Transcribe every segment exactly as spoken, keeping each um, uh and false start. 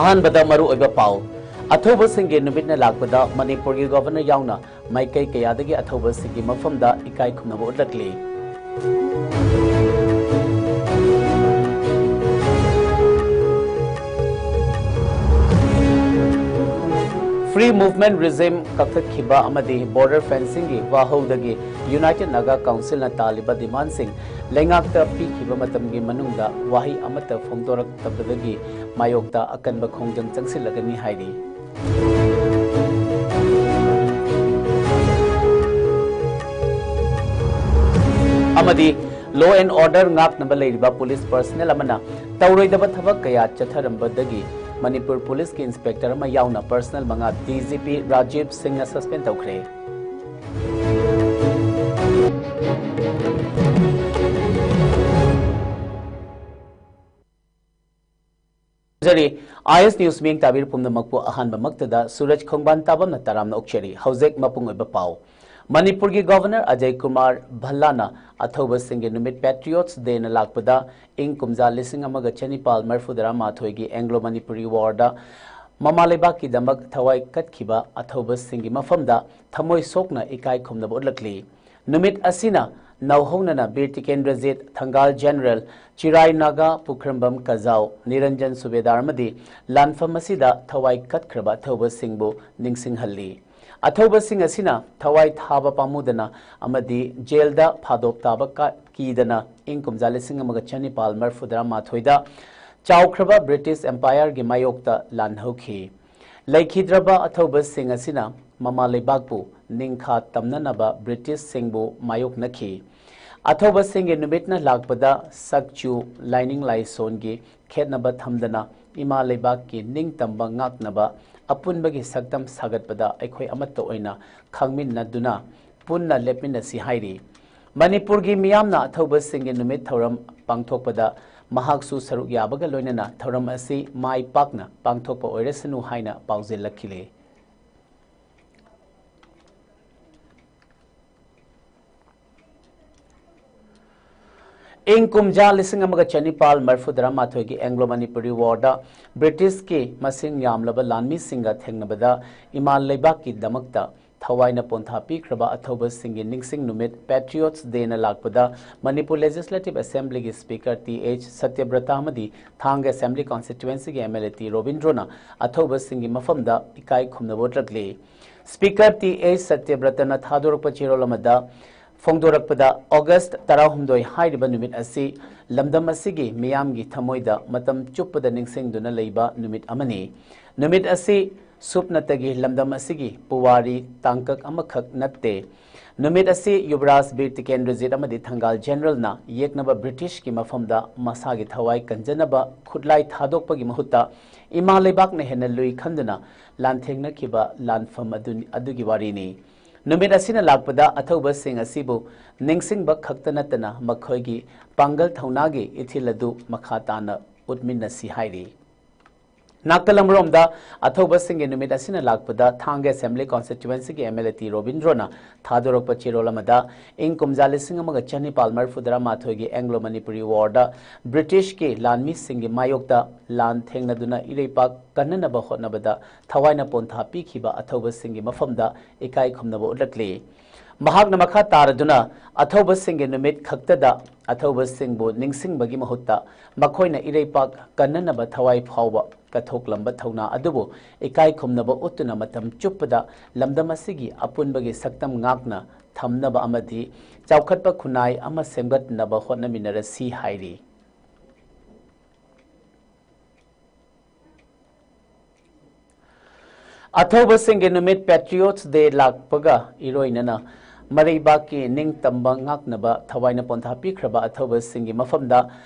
ꯑꯍꯥꯟꯕꯗ ꯃꯔꯨꯑꯣꯏꯕ ꯄꯥꯎ꯫ ꯑꯊꯧꯕꯁꯤꯡꯒꯤ ꯅꯨꯃꯤꯠꯅ ꯂꯥꯛꯄꯗ ꯃꯅꯤꯄꯨꯔꯒꯤ ꯒꯣꯚꯔꯅꯔ ꯌꯥꯎꯅ ꯃꯥꯏꯀꯩ ꯀꯌꯥꯗꯒꯤ ꯑꯊꯧꯕꯁꯤꯡꯒꯤ ꯃꯐꯝꯗ ꯏꯀꯥꯏ ꯈꯨꯝꯅꯕ ꯎꯠꯂꯛꯂꯤ꯫ Free Movement Regime ꯀꯛꯊꯠꯈꯤꯕ ꯑꯃꯗꯤ border fencingꯒꯤ ꯋꯥꯍꯧꯗꯒꯤ United Naga Councilꯅ ꯇꯥꯜꯂꯤꯕ demandꯁꯤꯡ ꯂꯩꯉꯥꯛꯇ ꯄꯤꯈꯤꯕ ꯃꯇꯝꯒꯤ ꯃꯅꯨꯡꯗ ꯋꯥꯍꯩ ꯑꯃꯠꯇ ꯐꯣꯡꯗꯣꯔꯛꯇꯕꯗꯒꯤ ꯃꯥꯌꯣꯛꯇ ꯑꯀꯟꯕ ꯈꯣꯡꯖꯪ ꯆꯪꯁꯤꯜꯂꯒꯅꯤ ꯍꯥꯏꯔꯤ꯫ ꯑꯃꯗꯤ law and order ꯉꯥꯛꯅꯕ ꯂꯩꯔꯤꯕ police personnel ꯑꯃꯅ ꯇꯧꯔꯣꯏꯗꯕ ꯊꯕꯛ ꯀꯌꯥ ꯆꯠꯊꯔꯝꯕꯗꯒꯤ ꯃꯅꯤꯄꯨꯔ policeꯀꯤ inspector ꯑꯃ ꯌꯥꯎꯅ personnel ꯃꯉꯥ DGP ꯔꯥꯖꯤꯕ ꯁꯤꯡꯅ suspend ꯇꯧꯈ꯭ꯔꯦ꯫ ꯖꯔꯤ, IS News ꯃꯤꯌꯦꯡ ꯇꯥꯕꯤꯔ ꯄꯨꯝꯅꯃꯛꯄꯨ ꯑꯍꯥꯟꯕꯃꯛꯇꯗ ꯁꯨꯔꯖ ꯈꯣꯡꯕꯥꯟ ꯇꯥꯕꯝꯅ ꯇꯔꯥꯝꯅ ꯑꯣꯛꯆꯔꯤ꯫ ꯍꯧꯖꯤꯛ ꯃꯄꯨꯡ ꯑꯣꯏꯕ ꯄꯥꯎ꯫ ꯃꯅꯤꯄꯨꯔꯒꯤ ꯒꯣꯚꯔꯅꯔ ꯑꯖꯌ ꯀꯨꯃꯥꯔ ꯚꯜꯂꯥꯅ ꯑꯊꯧꯕꯁꯤꯡꯒꯤ ꯅꯨꯃꯤꯠ Patriots Dayꯅ ꯂꯥꯛꯄꯗ ꯏꯪ ꯀꯨꯝꯖꯥ ꯂꯤꯁꯤꯡ ꯑꯃꯒ ꯆꯅꯤꯄꯥꯜ ꯃꯔꯤꯐꯨꯇꯔꯥ ꯃꯥꯊꯣꯏꯒꯤ Anglo Manipuri Warꯗ ꯃꯃꯥ ꯂꯩꯕꯥꯛꯀꯤꯗꯃꯛ ꯊꯋꯥꯏ ꯀꯠꯈꯤꯕ ꯑꯊꯧꯕꯁꯤꯡꯒꯤ ꯃꯐꯝꯗ ꯊꯃꯣꯏ ꯁꯣꯛꯅ ꯏꯀꯥꯏ ꯈꯨꯝꯅꯕ ꯎꯠꯂꯛꯂꯤ꯫ ꯅꯨꯃꯤꯠ ꯑꯁꯤꯅ ꯅꯧꯍꯧꯅꯅ ꯕꯤꯔ ꯇꯤꯀꯦꯟꯗ꯭ꯔꯖꯤꯠ, ꯊꯪꯒꯥꯜ ꯖꯦꯅꯔꯦꯜ ꯆꯤꯔꯥꯏ ꯅꯥꯒꯥ ꯄꯨꯈ꯭ꯔꯝꯕꯝ ꯀꯖꯥꯎ, ꯅꯤꯔꯟꯖꯟ ꯁꯨꯕꯦꯗꯥꯔ ꯑꯃꯗꯤ ꯂꯥꯟꯐꯝ ꯑꯁꯤꯗ ꯊꯋꯥꯏ ꯀꯠꯈ꯭ꯔꯕ ꯑꯊꯧꯕꯁꯤꯡꯕꯨ ꯅꯤꯡꯁꯤꯡꯍꯜꯂꯤ꯫ ꯑꯊꯧꯕꯁꯤꯡ ꯑꯁꯤꯅ ꯊꯋꯥꯏ ꯊꯥꯕ ꯄꯥꯝꯃꯨꯗꯅ ꯑꯃꯗꯤ ꯖꯦꯜꯗ ꯐꯥꯗꯣꯛ ꯇꯥꯕ ꯀꯥ-, ꯀꯤꯗꯅ ꯏꯪ ꯀꯨꯝꯖꯥ ꯂꯤꯁꯤꯡ ꯑꯃꯒ ꯆꯅꯤꯄꯥꯜ ꯃꯔꯤꯐꯨꯇꯔꯥ ꯃꯥꯊꯣꯏꯗ ꯆꯥꯎꯈ꯭ꯔꯕ British Empireꯒꯤ ꯃꯥꯌꯣꯛꯇ ꯂꯥꯟꯍꯧꯈꯤ꯫ ꯂꯩꯈꯤꯗ꯭ꯔꯕ ꯑꯊꯧꯕꯁꯤꯡ ꯑꯁꯤꯅ ꯃꯃꯥ ꯂꯩꯕꯥꯛꯄꯨ ꯅꯤꯡꯈꯥ ꯇꯝꯅꯅꯕ Britishꯁꯤꯡꯕꯨ ꯃꯥꯌꯣꯛꯅꯈꯤ꯫ ꯑꯊꯧꯕꯁꯤꯡꯒꯤ ꯅꯨꯃꯤꯠꯅ ꯂꯥꯛꯄꯗ ꯁꯛꯆꯨ, ꯂꯥꯏꯅꯤꯡ ꯂꯥꯏꯁꯣꯟꯒꯤ ꯈꯦꯠꯅꯕ ꯊꯝꯗꯅ ꯏꯃꯥ ꯂꯩꯕꯥꯛꯀꯤ ꯅꯤꯡꯇꯝꯕ ꯉꯥꯛꯅꯕ ꯑꯄꯨꯟꯕꯒꯤ ꯁꯛꯇꯝ ꯁꯥꯒꯠꯄꯗ ꯑꯩꯈꯣꯏ ꯑꯃꯠꯇ ꯑꯣꯏꯅ ꯈꯪꯃꯤꯟꯅꯗꯨꯅ ꯄꯨꯟꯅ ꯂꯦꯞꯃꯤꯟꯅꯁꯤ ꯍꯥꯏꯔꯤ꯫ ꯃꯅꯤꯄꯨꯔꯒꯤ ꯃꯤꯌꯥꯝꯅ ꯑꯊꯧꯕꯁꯤꯡꯒꯤ ꯅꯨꯃꯤꯠ ꯊꯧꯔꯝ ꯄꯥꯡꯊꯣꯛꯄꯗ ꯃꯍꯥꯛꯁꯨ ꯁꯔꯨꯛ ꯌꯥꯕꯒ ꯂꯣꯏꯅꯅ ꯊꯧꯔꯝ ꯑꯁꯤ ꯃꯥꯏ ꯄꯥꯛꯅ ꯄꯥꯡꯊꯣꯛꯄ ꯑꯣꯏꯔꯁꯅꯨ ꯍꯥꯏꯅ ꯄꯥꯎꯖꯦꯜꯂꯛꯈꯤꯂꯦ꯫ ꯏꯪ ꯀꯨꯝꯖꯥ ꯂꯤꯁꯤꯡ ꯑꯃꯒ ꯆꯅꯤꯄꯥꯜ ꯃꯔꯤꯐꯨꯇꯔꯥ ꯃꯥꯊꯣꯏꯒꯤ ꯑꯦꯡꯒ꯭ꯂꯣ ꯃꯅꯤꯄꯨꯔꯤ ꯋꯥꯔꯗ ꯕ꯭ꯔꯤꯇꯤꯁꯀꯤ ꯃꯁꯤꯡ ꯌꯥꯝꯂꯕ ꯂꯥꯟꯃꯤꯁꯤꯡꯒ ꯊꯦꯡꯅꯕꯗ ꯏꯃꯥ ꯂꯩꯕꯥꯛꯀꯤꯗꯃꯛꯇ ꯊꯋꯥꯏꯅ ꯄꯣꯟꯊꯥ ꯄꯤꯈ꯭ꯔꯕ ꯑꯊꯧꯕꯁꯤꯡꯒꯤ ꯅꯤꯡꯁꯤꯡ ꯅꯨꯃꯤꯠ Patriots Dayꯅ ꯂꯥꯛꯄꯗ ꯃꯅꯤꯄꯨꯔ Legislative Assemblyꯒꯤ Speaker ꯇꯤ ꯑꯩꯆ ꯁꯇ꯭ꯌꯕ꯭ꯔꯇ ꯑꯃꯗꯤ ꯊꯥꯡꯒ Assembly Constituencyꯒꯤ MLA ꯇꯤ ꯔꯣꯕꯤꯟꯗ꯭ꯔꯣꯅ ꯑꯊꯧꯕꯁꯤꯡꯒꯤ ꯃꯐꯝꯗ ꯏꯀꯥꯏ ꯈꯨꯝꯅꯕ ꯎꯠꯂꯛꯂꯤ꯫ Speaker ꯇꯤ ꯑꯩꯆ ꯁꯇ꯭ꯌꯕ꯭ꯔꯇꯅ ꯊꯥꯗꯣꯔꯛꯄ ꯆꯦꯔꯣꯜ ꯑꯃꯗ ꯐꯣꯡꯗꯣꯔꯛꯄꯗ, August ꯇꯔꯥꯍꯨꯝꯗꯣꯏ ꯍꯥꯏꯔꯤꯕ ꯅꯨꯃꯤꯠ ꯑꯁꯤ ꯂꯝꯗꯝ ꯑꯁꯤꯒꯤ ꯃꯤꯌꯥꯝꯒꯤ ꯊꯃꯣꯏꯗ ꯃꯇꯝ ꯆꯨꯞꯄꯗ ꯅꯤꯡꯁꯤꯡꯗꯨꯅ ꯂꯩꯕ ꯅꯨꯃꯤꯠ ꯑꯃꯅꯤ꯫ ꯅꯨꯃꯤꯠ ꯑꯁꯤ ꯁꯨꯞꯅꯇꯒꯤ ꯂꯝꯗꯝ ꯑꯁꯤꯒꯤ ꯄꯨꯋꯥꯔꯤ ꯇꯥꯡꯀꯛ ꯑꯃꯈꯛ ꯅꯠꯇꯦ꯫ ꯅꯨꯃꯤꯠ ꯑꯁꯤ ꯌꯨꯕꯔꯥꯖ ꯕꯤꯔ ꯇꯤꯀꯦꯟꯗ꯭ꯔꯖꯤꯠ ꯑꯃꯗꯤ ꯊꯪꯒꯥꯜ ꯖꯦꯅꯔꯦꯜꯅ ꯌꯦꯛꯅꯕ ꯕ꯭ꯔꯤꯇꯤꯁꯀꯤ ꯃꯐꯝꯗ ꯃꯁꯥꯒꯤ ꯊꯋꯥꯏ ꯀꯟꯖꯅꯕ ꯈꯨꯠꯂꯥꯏ ꯊꯥꯗꯣꯛꯄꯒꯤ ꯃꯍꯨꯠꯇ ꯏꯃꯥ ꯂꯩꯕꯥꯛꯅ ꯍꯦꯟꯅ ꯂꯨꯏ ꯈꯟꯗꯨꯅ ꯂꯥꯟꯊꯦꯡꯅꯈꯤꯕ ꯂꯥꯟꯐꯝ ꯑꯗꯨꯅꯤ, ꯑꯗꯨꯒꯤ ꯋꯥꯔꯤꯅꯤ꯫ ꯅꯨꯃꯤꯠ ꯑꯁꯤꯅ ꯂꯥꯛꯄꯗ ꯑꯊꯧꯕꯁꯤꯡ ꯑꯁꯤꯕꯨ ꯅꯤꯡꯁꯤꯡꯕ ꯈꯛꯇ ꯅꯠꯇꯅ ꯃꯈꯣꯏꯒꯤ ꯄꯥꯡꯒꯜ ꯊꯧꯅꯥꯒꯤ ꯏꯊꯤꯜ ꯑꯗꯨ ꯃꯈꯥ ꯇꯥꯅ ꯎꯠꯃꯤꯟꯅꯁꯤ ꯍꯥꯏꯔꯤ꯫ ꯅꯥꯀꯜ ꯑꯃꯔꯣꯝꯗ, ꯑꯊꯧꯕꯁꯤꯡꯒꯤ ꯅꯨꯃꯤꯠ ꯑꯁꯤꯅ ꯂꯥꯛꯄꯗ ꯊꯥꯡꯒ Assembly Constituencyꯒꯤ MLA ꯇꯤ ꯔꯣꯕꯤꯟꯗ꯭ꯔꯣꯅ ꯊꯥꯗꯣꯔꯛꯄ ꯆꯦꯔꯣꯜ ꯑꯃꯗ, ꯏꯪ ꯀꯨꯝꯖꯥ ꯂꯤꯁꯤꯡ ꯑꯃꯒ ꯆꯅꯤꯄꯥꯜ ꯃꯔꯤꯐꯨꯇꯔꯥ ꯃꯥꯊꯣꯏꯒꯤ ꯑꯦꯡꯒ꯭ꯂꯣ ꯃꯅꯤꯄꯨꯔꯤ ꯋꯥꯔꯗ ꯕ꯭ꯔꯤꯇꯤꯁꯀꯤ ꯂꯥꯟꯃꯤꯁꯤꯡꯒꯤ ꯃꯥꯌꯣꯛꯇ ꯂꯥꯟ ꯊꯦꯡꯅꯗꯨꯅ ꯏꯔꯩꯄꯥꯛ ꯀꯟꯅꯅꯕ ꯍꯣꯠꯅꯕꯗ ꯊꯋꯥꯏꯅ ꯄꯣꯟꯊꯥ ꯄꯤꯈꯤꯕ ꯑꯊꯧꯕꯁꯤꯡꯒꯤ ꯃꯐꯝꯗ ꯏꯀꯥꯏ ꯈꯨꯝꯅꯕ ꯎꯠꯂꯛꯂꯤ꯫ ꯃꯍꯥꯛꯅ ꯃꯈꯥ ꯇꯥꯔꯗꯨꯅ, ꯑꯊꯧꯕꯁꯤꯡꯒꯤ ꯅꯨꯃꯤꯠ ꯈꯛꯇꯗ ꯑꯊꯧꯕꯁꯤꯡꯕꯨ ꯅꯤꯡꯁꯤꯡꯕꯒꯤ ꯃꯍꯨꯠꯇ ꯃꯈꯣꯏꯅ ꯏꯔꯩꯄꯥꯛ ꯀꯟꯅꯅꯕ ꯊꯋꯥꯏ ꯐꯥꯎꯕ ꯀꯠꯊꯣꯛꯂꯝꯕ ꯊꯧꯅꯥ ꯑꯗꯨꯕꯨ ꯏꯀꯥꯏ ꯈꯨꯝꯅꯕ ꯎꯠꯇꯨꯅ ꯃꯇꯝ ꯆꯨꯞꯄꯗ ꯂꯝꯗꯝ ꯑꯁꯤꯒꯤ ꯑꯄꯨꯟꯕꯒꯤ ꯁꯛꯇꯝ ꯉꯥꯛꯅ ꯊꯝꯅꯕ ꯑꯃꯗꯤ ꯆꯥꯎꯈꯠꯄ ꯈꯨꯟꯅꯥꯏ ꯑꯃ ꯁꯦꯝꯒꯠꯅꯕ ꯍꯣꯠꯅꯃꯤꯟꯅꯔꯁꯤ ꯍꯥꯏꯔꯤ꯫ ꯑꯊꯧꯕꯁꯤꯡꯒꯤ ꯅꯨꯃꯤꯠ Patriots Day ꯂꯥꯛꯄꯒ ꯏꯔꯣꯏꯅꯅ ꯃꯔꯩꯕꯥꯛꯀꯤ ꯅꯤꯡꯇꯝꯕ ꯉꯥꯛꯅꯕ ꯊꯋꯥꯏꯅ ꯄꯣꯟꯊꯥ ꯄꯤꯈ꯭ꯔꯕ ꯑꯊꯧꯕꯁꯤꯡꯒꯤ ꯃꯐꯝꯗ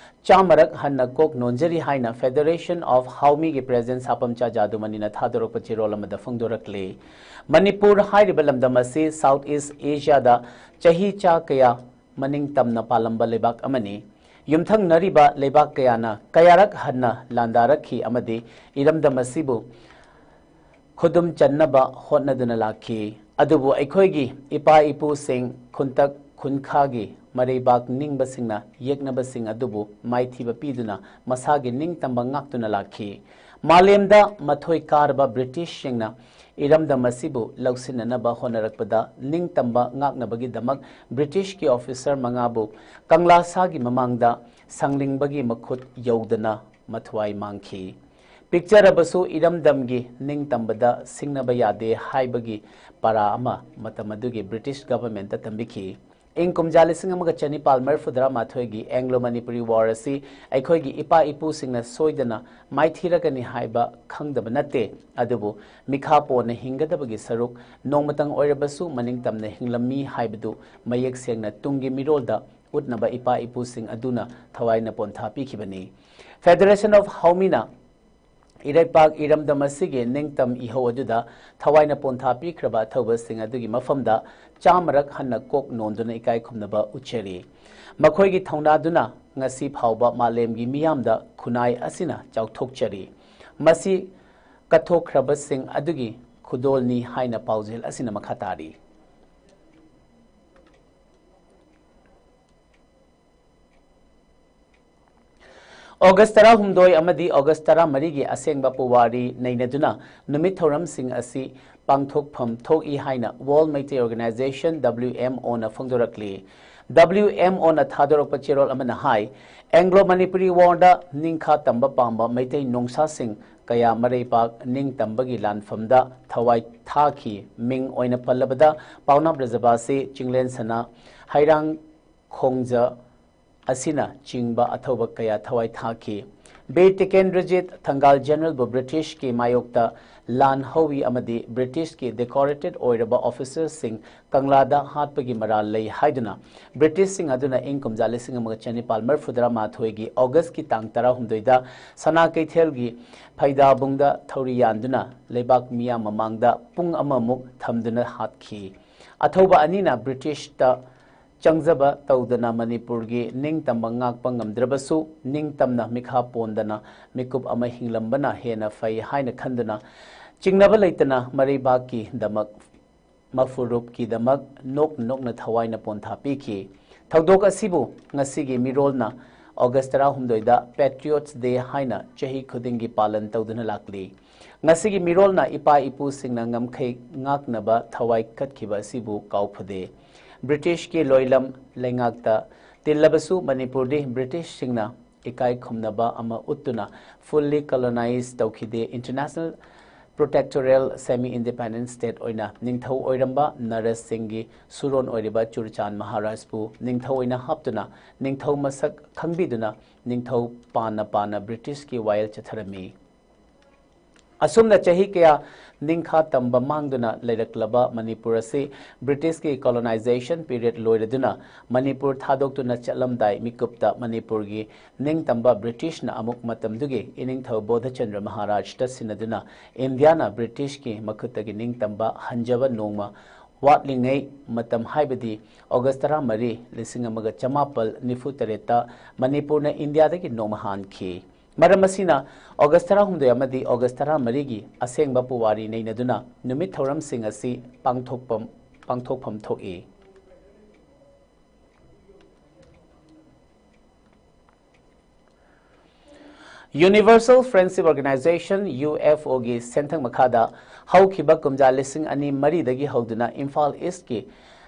ꯆꯥꯝꯃꯔꯛ ꯍꯟꯅ ꯀꯣꯛ ꯅꯣꯟꯖꯔꯤ ꯍꯥꯏꯅ Federation of Haomiꯒꯤ President ꯁꯥꯄꯝꯆꯥ ꯖꯥꯗꯨꯃꯅꯤꯅ ꯊꯥꯗꯣꯔꯛꯄ ꯆꯦꯔꯣꯜ ꯑꯃꯗ ꯐꯣꯡꯗꯣꯔꯛꯂꯤ꯫ ꯃꯅꯤꯄꯨꯔ ꯍꯥꯏꯔꯤꯕ ꯂꯝꯗꯝ ꯑꯁꯤ South East Asiaꯗ ꯆꯍꯤ ꯆꯥ ꯀꯌꯥ ꯃꯅꯤꯡ ꯇꯝꯅ ꯄꯥꯜꯂꯝꯕ ꯂꯩꯕꯥꯛ ꯑꯃꯅꯤ꯫ ꯌꯨꯝꯊꯪꯅꯔꯤꯕ ꯂꯩꯕꯥꯛ ꯀꯌꯥꯅ ꯀꯌꯥꯔꯛ ꯍꯟꯅ ꯂꯥꯟꯗꯥꯔꯛꯈꯤ ꯑꯃꯗꯤ ꯏꯔꯝꯗꯝ ꯑꯁꯤꯕꯨ ꯈꯨꯗꯨꯝ ꯆꯟꯅꯕ ꯍꯣꯠꯅꯗꯨꯅ ꯂꯥꯛꯈꯤ꯫ ꯑꯗꯨꯕꯨ ꯑꯩꯈꯣꯏꯒꯤ ꯏꯄꯥ ꯏꯄꯨꯁꯤꯡ ꯈꯨꯟꯇꯛ ꯈꯨꯟꯈꯥꯒꯤ ꯃꯔꯩꯕꯥꯛ ꯅꯤꯡꯕꯁꯤꯡꯅ ꯌꯦꯛꯅꯕꯁꯤꯡ ꯑꯗꯨꯕꯨ ꯃꯥꯏꯊꯤꯕ ꯄꯤꯗꯨꯅ ꯃꯁꯥꯒꯤ ꯅꯤꯡꯇꯝꯕ ꯉꯥꯛꯇꯨꯅ ꯂꯥꯛꯈꯤ꯫ ꯃꯥꯂꯦꯝꯗ ꯃꯊꯣꯏ ꯀꯥꯔꯕ ꯕ꯭ꯔꯤꯇꯤꯁꯁꯤꯡꯅ ꯏꯔꯝꯗꯝ ꯑꯁꯤꯕꯨ ꯂꯧꯁꯤꯟꯅꯅꯕ ꯍꯣꯠꯅꯔꯛꯄꯗ ꯅꯤꯡꯇꯝꯕ ꯉꯥꯛꯅꯕꯒꯤꯗꯃꯛ ꯕ꯭ꯔꯤꯇꯤꯁꯀꯤ ꯑꯣꯐꯤꯁꯔ ꯃꯉꯥꯕꯨ ꯀꯪꯂꯥꯁꯥꯒꯤ ꯃꯃꯥꯡꯗ ꯁꯪꯂꯤꯡꯕꯒꯤ ꯃꯈꯨꯠ ꯌꯧꯗꯅ ꯃꯊ꯭ꯋꯥꯏ ꯃꯥꯡꯈꯤ꯫ ꯄꯤꯛꯆꯔꯕꯁꯨ ꯏꯔꯝꯗꯝꯒꯤ ꯅꯤꯡꯇꯝꯕꯗ ꯁꯤꯡꯅꯕ ꯌꯥꯗꯦ ꯍꯥꯏꯕꯒꯤ ꯄꯥꯔꯥ ꯑꯃ ꯃꯇꯝ ꯑꯗꯨꯒꯤ ꯕ꯭ꯔꯤꯇꯤꯁ ꯒꯚꯔꯟꯃꯦꯟꯠꯇ ꯇꯝꯕꯤꯈꯤ꯫ ꯏꯪ ꯀꯨꯝꯖꯥ ꯂꯤꯁꯤꯡ ꯑꯃꯒ ꯆꯅꯤꯄꯥꯜ ꯃꯔꯤꯐꯨꯇꯔꯥ ꯃꯥꯊꯣꯏꯒꯤ ꯑꯦꯡꯒ꯭ꯂꯣ ꯃꯅꯤꯄꯨꯔꯤ ꯋꯥꯔ ꯑꯁꯤ ꯑꯩꯈꯣꯏꯒꯤ ꯏꯄꯥ ꯏꯄꯨꯁꯤꯡꯅ ꯁꯣꯏꯗꯅ ꯃꯥꯏꯊꯤꯔꯒꯅꯤ ꯍꯥꯏꯕ ꯈꯪꯗꯕ ꯅꯠꯇꯦ꯫ ꯑꯗꯨꯕꯨ ꯃꯤꯈꯥ ꯄꯣꯟꯅ ꯍꯤꯡꯒꯗꯕꯒꯤ ꯁꯔꯨꯛ ꯅꯣꯡꯃꯇꯪ ꯑꯣꯏꯔꯕꯁꯨ ꯃꯅꯤꯡꯇꯝꯅ ꯍꯤꯡꯂꯝꯃꯤ ꯍꯥꯏꯕꯗꯨ ꯃꯌꯦꯛ ꯁꯦꯡꯅ ꯇꯨꯡꯒꯤ ꯃꯤꯔꯣꯜꯗ ꯎꯠꯅꯕ ꯏꯄꯥ ꯏꯄꯨꯁꯤꯡ ꯑꯗꯨꯅ ꯊꯋꯥꯏꯅ ꯄꯣꯟꯊꯥ ꯄꯤꯈꯤꯕꯅꯤ꯫ Federation of Haomina ꯏꯔꯩꯄꯥꯛ ꯏꯔꯝꯗꯝ ꯑꯁꯤꯒꯤ ꯅꯤꯡꯇꯝ ꯏꯍꯧ ꯑꯗꯨꯗ ꯊꯋꯥꯏꯅ ꯄꯣꯟꯊꯥ ꯄꯤꯈ꯭ꯔꯕ ꯑꯊꯧꯕꯁꯤꯡ ꯑꯗꯨꯒꯤ ꯃꯐꯝꯗ ꯆꯥꯝꯃꯔꯛ ꯍꯟꯅ ꯀꯣꯛ ꯅꯣꯟꯗꯨꯅ ꯏꯀꯥꯏ ꯈꯨꯝꯅꯕ ꯎꯠꯆꯔꯤ꯫ ꯃꯈꯣꯏꯒꯤ ꯊꯧꯅꯥꯗꯨꯅ ꯉꯁꯤ ꯐꯥꯎꯕ ꯃꯥꯂꯦꯝꯒꯤ ꯃꯤꯌꯥꯝꯗ ꯈꯨꯟꯅꯥꯏ ꯑꯁꯤꯅ ꯆꯥꯎꯊꯣꯛꯆꯔꯤ꯫ ꯃꯁꯤ ꯀꯠꯊꯣꯛꯈ꯭ꯔꯕꯁꯤꯡ ꯑꯗꯨꯒꯤ ꯈꯨꯗꯣꯜꯅꯤ ꯍꯥꯏꯅ ꯄꯥꯎꯖꯦꯜ ꯑꯁꯤꯅ ꯃꯈꯥ ꯇꯥꯔꯤ꯫ ꯑꯣꯒꯁ ꯇꯔꯥꯍꯨꯝꯗꯣꯏ ꯑꯃꯗꯤ ꯑꯣꯒꯁ ꯇꯔꯥꯃꯔꯤꯒꯤ ꯑꯁꯦꯡꯕ ꯄꯨꯋꯥꯔꯤ ꯅꯩꯅꯗꯨꯅ ꯅꯨꯃꯤꯠ ꯊꯧꯔꯝꯁꯤꯡ ꯑꯁꯤ ꯄꯥꯡꯊꯣꯛꯐꯝ ꯊꯣꯛꯏ ꯍꯥꯏꯅ World Meitei Organization, W M O ꯅ ꯐꯣꯡꯗꯣꯔꯛꯂꯤ꯫ W M O ꯅ ꯊꯥꯗꯣꯔꯛꯄ ꯆꯦꯔꯣꯜ ꯑꯃꯅ ꯍꯥꯏ, ꯑꯦꯡꯒ꯭ꯂꯣ ꯃꯅꯤꯄꯨꯔꯤ ꯋꯥꯔꯗ ꯅꯤꯡꯈꯥ ꯇꯝꯕ ꯄꯥꯝꯕ ꯃꯩꯇꯩ ꯅꯣꯡꯁꯥꯁꯤꯡ ꯀꯌꯥ ꯃꯔꯩꯕꯥꯛ ꯅꯤꯡꯇꯝꯕꯒꯤ ꯂꯥꯟꯐꯝꯗ ꯊꯋꯥꯏ ꯊꯥꯈꯤ꯫ ꯃꯤꯡ ꯑꯣꯏꯅ ꯄꯜꯂꯕꯗ, ꯄꯥꯎꯅꯥ ꯕ꯭ꯔꯖꯕꯥꯁꯤ, ꯆꯤꯡꯂꯦꯟ ꯁꯅꯥ, ꯍꯩꯔꯥꯡ ꯈꯣꯡꯖ, ꯑꯁꯤꯅꯆꯤꯡꯕ ꯑꯊꯧꯕ ꯀꯌꯥ ꯊꯋꯥꯏ ꯊꯥꯈꯤ꯫ ꯕꯤꯔ ꯇꯤꯀꯦꯟꯗ꯭ꯔꯖꯤꯠ, ꯊꯪꯒꯥꯜ ꯖꯦꯅꯔꯦꯜꯕꯨ ꯕ꯭ꯔꯤꯇꯤꯁꯀꯤ ꯃꯥꯌꯣꯛꯇ ꯂꯥꯟ ꯍꯧꯏ ꯑꯃꯗꯤ ꯕ꯭ꯔꯤꯇꯤꯁꯀꯤ decorated ꯑꯣꯏꯔꯕ ꯑꯣꯐꯤꯁꯔꯁꯤꯡ ꯀꯪꯂꯥꯗ ꯍꯥꯠꯄꯒꯤ ꯃꯔꯥꯜ ꯂꯩ ꯍꯥꯏꯗꯨꯅ ꯕ꯭ꯔꯤꯇꯤꯁꯁꯤꯡ ꯑꯗꯨꯅ ꯏꯪ ꯀꯨꯝꯖꯥ ꯂꯤꯁꯤꯡ ꯑꯃꯒ ꯆꯅꯤꯄꯥꯜ ꯃꯔꯤꯐꯨꯇꯔꯥ ꯃꯥꯊꯣꯏꯒꯤ ꯑꯣꯒꯁꯀꯤ ꯇꯥꯡ ꯇꯔꯥꯍꯨꯝꯗꯣꯏꯗ ꯁꯅꯥ ꯀꯩꯊꯦꯜꯒꯤ ꯐꯩꯗꯥꯕꯨꯡꯗ ꯊꯧꯔꯤ ꯌꯥꯟꯗꯨꯅ ꯂꯩꯕꯥꯛ ꯃꯤꯌꯥꯝ ꯃꯃꯥꯡꯗ ꯄꯨꯡ ꯑꯃꯃꯨꯛ ꯊꯝꯗꯨꯅ ꯍꯥꯠꯈꯤ꯫ ꯑꯊꯧꯕ ꯑꯅꯤꯅ ꯕ꯭ꯔꯤꯇꯤꯁꯇ ꯆꯪꯖꯕ ꯇꯧꯗꯅ ꯃꯅꯤꯄꯨꯔꯒꯤ ꯅꯤꯡꯇꯝꯕ ꯉꯥꯛꯄ ꯉꯝꯗ꯭ꯔꯕꯁꯨ, ꯅꯤꯡꯇꯝꯅ ꯃꯤꯈꯥ ꯄꯣꯟꯗꯅ ꯃꯤꯀꯨꯞ ꯑꯃ ꯍꯤꯡꯂꯝꯕꯅ ꯍꯦꯟꯅ ꯐꯩ ꯍꯥꯏꯅ ꯈꯟꯗꯨꯅ, ꯆꯤꯡꯅꯕ ꯂꯩꯇꯅ ꯃꯔꯩꯕꯥꯛꯀꯤꯗꯃꯛ ꯃꯐꯨꯔꯨꯞꯀꯤꯗꯃꯛ ꯅꯣꯛ ꯅꯣꯛꯅ ꯊꯋꯥꯏꯅ ꯄꯣꯟꯊꯥ ꯄꯤꯈꯤ꯫ ꯊꯧꯗꯣꯛ ꯑꯁꯤꯕꯨ ꯉꯁꯤꯒꯤ ꯃꯤꯔꯣꯜꯅ ꯑꯣꯒꯁ ꯇꯔꯥꯍꯨꯝꯗꯣꯏꯗ Patriots Day ꯍꯥꯏꯅ ꯆꯍꯤ ꯈꯨꯗꯤꯡꯒꯤ ꯄꯥꯂꯟ ꯇꯧꯗꯨꯅ ꯂꯥꯛꯂꯤ꯫ ꯉꯁꯤꯒꯤ ꯃꯤꯔꯣꯜꯅ ꯏꯄꯥ ꯏꯄꯨꯁꯤꯡꯅ ꯉꯝꯈꯩ ꯉꯥꯛꯅꯕ ꯊꯋꯥꯏ ꯀꯠꯈꯤꯕ ꯑꯁꯤꯕꯨ ꯀꯥꯎꯐꯗꯦ꯫ ꯕ꯭ꯔꯤꯇꯤꯁꯀꯤ ꯂꯣꯏꯂꯝ ꯂꯩꯉꯥꯛꯇ ꯇꯤꯜꯂꯕꯁꯨ ꯃꯅꯤꯄꯨꯔꯗꯤ ꯕ꯭ꯔꯤꯇꯤꯁꯁꯤꯡꯅ ꯏꯀꯥꯏ ꯈꯨꯝꯅꯕ ꯑꯃ ꯎꯠꯇꯨꯅ fully colonize ꯇꯧꯈꯤꯗꯦ꯫ International protectorate semi independent state ꯑꯣꯏꯅ ꯅꯤꯡꯊꯧ ꯑꯣꯏꯔꯝꯕ ꯅꯔꯁꯁꯤꯡꯒꯤ ꯁꯨꯔꯣꯟ ꯑꯣꯏꯔꯤꯕ ꯆꯨꯔꯆꯥꯟ ꯃꯍꯥꯔꯥꯖꯄꯨ ꯅꯤꯡꯊꯧ ꯑꯣꯏꯅ ꯍꯥꯞꯇꯨꯅ ꯅꯤꯡꯊꯧ ꯃꯁꯛ ꯈꯪꯕꯤꯗꯨꯅ ꯅꯤꯡꯊꯧ ꯄꯥꯟꯅ ꯄꯥꯟꯅ ꯕ꯭ꯔꯤꯇꯤꯁꯀꯤ ꯋꯥꯌꯦꯜ ꯆꯠꯊꯔꯝꯃꯤ꯫ ꯑꯁꯨꯝꯅ ꯆꯍꯤ ꯀꯌꯥ ꯅꯤꯡꯈꯥ ꯇꯝꯕ ꯃꯥꯡꯗꯨꯅ ꯂꯩꯔꯛꯂꯕ ꯃꯅꯤꯄꯨꯔ ꯑꯁꯤ ꯕ꯭ꯔꯤꯇꯤꯁꯀꯤ colonization period ꯂꯣꯏꯔꯗꯨꯅ ꯃꯅꯤꯄꯨꯔ ꯊꯥꯗꯣꯛꯇꯨꯅ ꯆꯠꯂꯝꯗꯥꯏ ꯃꯤꯀꯨꯞꯇ ꯃꯅꯤꯄꯨꯔꯒꯤ ꯅꯤꯡꯇꯝꯕ ꯕ꯭ꯔꯤꯇꯤꯁꯅ ꯑꯃꯨꯛ ꯃꯇꯝꯗꯨꯒꯤ ꯏꯅꯤꯡꯊꯧ ꯕꯣꯙꯆꯟꯗ꯭ꯔ ꯃꯍꯥꯔꯥꯖꯇ ꯁꯤꯟꯅꯗꯨꯅ ꯏꯟꯗꯤꯌꯥꯅ ꯕ꯭ꯔꯤꯇꯤꯁꯀꯤ ꯃꯈꯨꯠꯇꯒꯤ ꯅꯤꯡꯇꯝꯕ ꯍꯟꯖꯕ ꯅꯣꯡꯃ ꯋꯥꯠꯂꯤꯉꯩ ꯃꯇꯝ ꯍꯥꯏꯕꯗꯤ ꯑꯣꯒꯁ ꯇꯔꯥꯃꯔꯤ, ꯂꯤꯁꯤꯡ ꯑꯃꯒ ꯆꯃꯥꯄꯜ ꯅꯤꯐꯨ ꯇꯔꯦꯠꯇ ꯃꯅꯤꯄꯨꯔꯅ ꯏꯟꯗꯤꯌꯥꯗꯒꯤ ꯅꯣꯡꯃ ꯍꯥꯟꯈꯤ꯫ ꯃꯔꯝ ꯑꯁꯤꯅ ꯑꯣꯒꯁ ꯇꯔꯥꯍꯨꯝꯗꯣꯏ ꯑꯃꯗꯤ ꯑꯣꯒꯁ ꯇꯔꯥꯃꯔꯤꯒꯤ ꯑꯁꯦꯡꯕ ꯄꯨꯋꯥꯔꯤ ꯅꯩꯅꯗꯨꯅ ꯅꯨꯃꯤꯠ ꯊꯧꯔꯝꯁꯤꯡ ꯑꯁꯤ ꯄꯥꯡꯊꯣꯛꯐꯝ, ꯄꯥꯡꯊꯣꯛꯐꯝ ꯊꯣꯛꯏ꯫ Universal Friendship Organization, UFOꯒꯤ ꯁꯦꯟꯊꯪ ꯃꯈꯥꯗ ꯍꯧꯈꯤꯕ ꯀꯨꯝꯖꯥ ꯂꯤꯁꯤꯡ ꯑꯅꯤ ꯃꯔꯤꯗꯒꯤ ꯍꯧꯗꯨꯅ ꯏꯝꯐꯥꯜ ꯏꯁꯀꯤ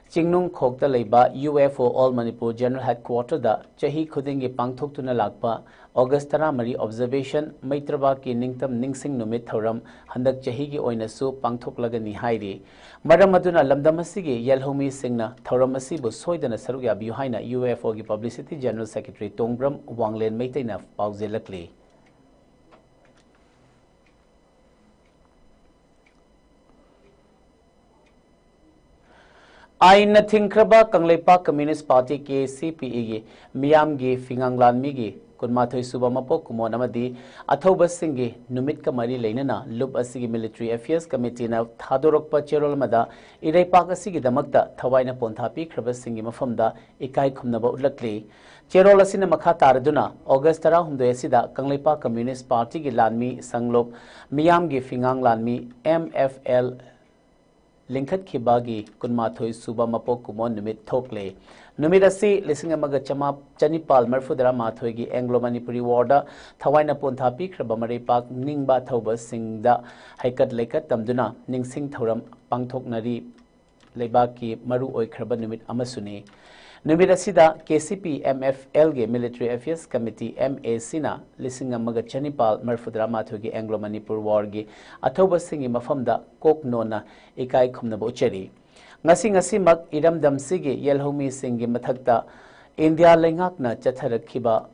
ꯆꯤꯡꯅꯨꯡꯈꯣꯛꯇ ꯂꯩꯕ UFO All Manipur General Headquarterꯗ ꯆꯍꯤ ꯈꯨꯗꯤꯡꯒꯤ ꯄꯥꯡꯊꯣꯛꯇꯨꯅ ꯂꯥꯛꯄ ꯑꯣꯒꯁ ꯇꯔꯥꯃꯔꯤ observation, ꯃꯩꯇ꯭ꯔꯕꯥꯛꯀꯤ ꯅꯤꯡꯇꯝ ꯅꯤꯡꯁꯤꯡ ꯅꯨꯃꯤꯠ ꯊꯧꯔꯝ ꯍꯟꯗꯛ ꯆꯍꯤꯒꯤ ꯑꯣꯏꯅꯁꯨ ꯄꯥꯡꯊꯣꯛꯂꯒꯅꯤ ꯍꯥꯏꯔꯤ꯫ ꯃꯔꯝ ꯑꯗꯨꯅ ꯂꯝꯗꯝ ꯑꯁꯤꯒꯤ ꯌꯦꯜꯍꯧꯃꯤꯁꯤꯡꯅ ꯊꯧꯔꯝ ꯑꯁꯤꯕꯨ ꯁꯣꯏꯗꯅ ꯁꯔꯨꯛ ꯌꯥꯕꯤꯌꯨ ꯍꯥꯏꯅ UFOꯒꯤ Publicity General Secretary ꯇꯣꯡꯕ꯭ꯔꯝ ꯋꯥꯡꯂꯦꯟ ꯃꯩꯇꯩꯅ ꯄꯥꯎꯖꯦꯜꯂꯛꯂꯤ꯫ ꯑꯥꯏꯟꯅ ꯊꯤꯡꯈ꯭ꯔꯕ ꯀꯪꯂꯩꯄꯥꯛ Communist Party, KCPEꯒꯤ ꯃꯤꯌꯥꯝꯒꯤ ꯐꯤꯉꯥꯡ ꯂꯥꯟꯃꯤꯒꯤ ꯀꯨꯟꯃꯥꯊꯣꯏ ꯁꯨꯕ ꯃꯄꯣꯛ ꯀꯨꯝꯑꯣꯟ ꯑꯃꯗꯤ ꯑꯊꯧꯕꯁꯤꯡꯒꯤ ꯅꯨꯃꯤꯠꯀ ꯃꯔꯤ ꯂꯩꯅꯅ ꯂꯨꯞ ꯑꯁꯤꯒꯤ Military Affairs Committeeꯅ ꯊꯥꯗꯣꯔꯛꯄ ꯆꯦꯔꯣꯜ ꯑꯃꯗ ꯏꯔꯩꯄꯥꯛ ꯑꯁꯤꯒꯤꯗꯃꯛꯇ ꯊꯋꯥꯏꯅ ꯄꯣꯟꯊꯥ ꯄꯤꯈ꯭ꯔꯕꯁꯤꯡꯒꯤ ꯃꯐꯝꯗ ꯏꯀꯥꯏ ꯈꯨꯝꯅꯕ ꯎꯠꯂꯛꯂꯤ꯫ ꯆꯦꯔꯣꯜ ꯑꯁꯤꯅ ꯃꯈꯥ ꯇꯥꯔꯗꯨꯅ ꯑꯣꯒꯁ ꯇꯔꯥꯍꯨꯝꯗꯣꯏ ꯑꯁꯤꯗ ꯀꯪꯂꯩꯄꯥꯛ Communist Partyꯒꯤ ꯂꯥꯟꯃꯤ ꯁꯪꯂꯣꯞ ꯃꯤꯌꯥꯝꯒꯤ ꯐꯤꯉꯥꯡ ꯂꯥꯟꯃꯤ, MFL ꯂꯤꯡꯈꯠꯈꯤꯕꯒꯤ ꯀꯨꯟꯃꯥꯊꯣꯏ ꯁꯨꯕ ꯃꯄꯣꯛ ꯀꯨꯝꯑꯣꯟ ꯅꯨꯃꯤꯠ ꯊꯣꯛꯂꯦ꯫ ꯅꯨꯃꯤꯠ ꯑꯁꯤ ꯂꯤꯁꯤꯡ ꯑꯃꯒ ꯆꯥꯃꯥ-, ꯆꯅꯤꯄꯥꯜ ꯃꯔꯤꯐꯨꯇꯔꯥ ꯃꯥꯊꯣꯏꯒꯤ Anglo Manipuri War ꯗ ꯊꯋꯥꯏꯅ ꯄꯣꯟꯊꯥ ꯄꯤꯈ꯭ꯔꯕ ꯃꯔꯩꯄꯥꯛ ꯅꯤꯡꯕ ꯑꯊꯧꯕꯁꯤꯡꯗ ꯍꯩꯀꯠ ꯂꯩꯀꯠ ꯇꯝꯗꯨꯅ ꯅꯤꯡꯁꯤꯡ ꯊꯧꯔꯝ ꯄꯥꯡꯊꯣꯛꯅꯔꯤ꯫ ꯂꯩꯕꯥꯛꯀꯤ ꯃꯔꯨ ꯑꯣꯏꯈ꯭ꯔꯕ ꯅꯨꯃꯤꯠ ꯑꯃꯁꯨꯅꯤ꯫ ꯅꯨꯃꯤꯠ ꯑꯁꯤꯗ K C P M F L ꯒꯤ Military Affairs Committee, M A C ꯅ ꯂꯤꯁꯤꯡ ꯑꯃꯒ ꯆꯅꯤꯄꯥꯜ ꯃꯔꯤꯐꯨꯇꯔꯥ ꯃꯥꯊꯣꯏꯒꯤ Anglo Manipur War ꯒꯤ ꯑꯊꯧꯕꯁꯤꯡꯒꯤ ꯃꯐꯝꯗ ꯀꯣꯛ ꯅꯣꯟꯅ ꯏꯀꯥꯏ ꯈꯨꯝꯅꯕ ꯎꯠꯆꯔꯤ꯫ ꯉꯁꯤ ꯉꯁꯤꯃꯛ ꯏꯔꯝꯗꯝꯁꯤꯒꯤ ꯌꯦꯜꯍꯧꯃꯤꯁꯤꯡꯒꯤ ꯃꯊꯛꯇ ꯏꯟꯗꯤꯌꯥ ꯂꯩꯉꯥꯛꯅ ꯆꯠꯊꯔꯛꯈꯤꯕ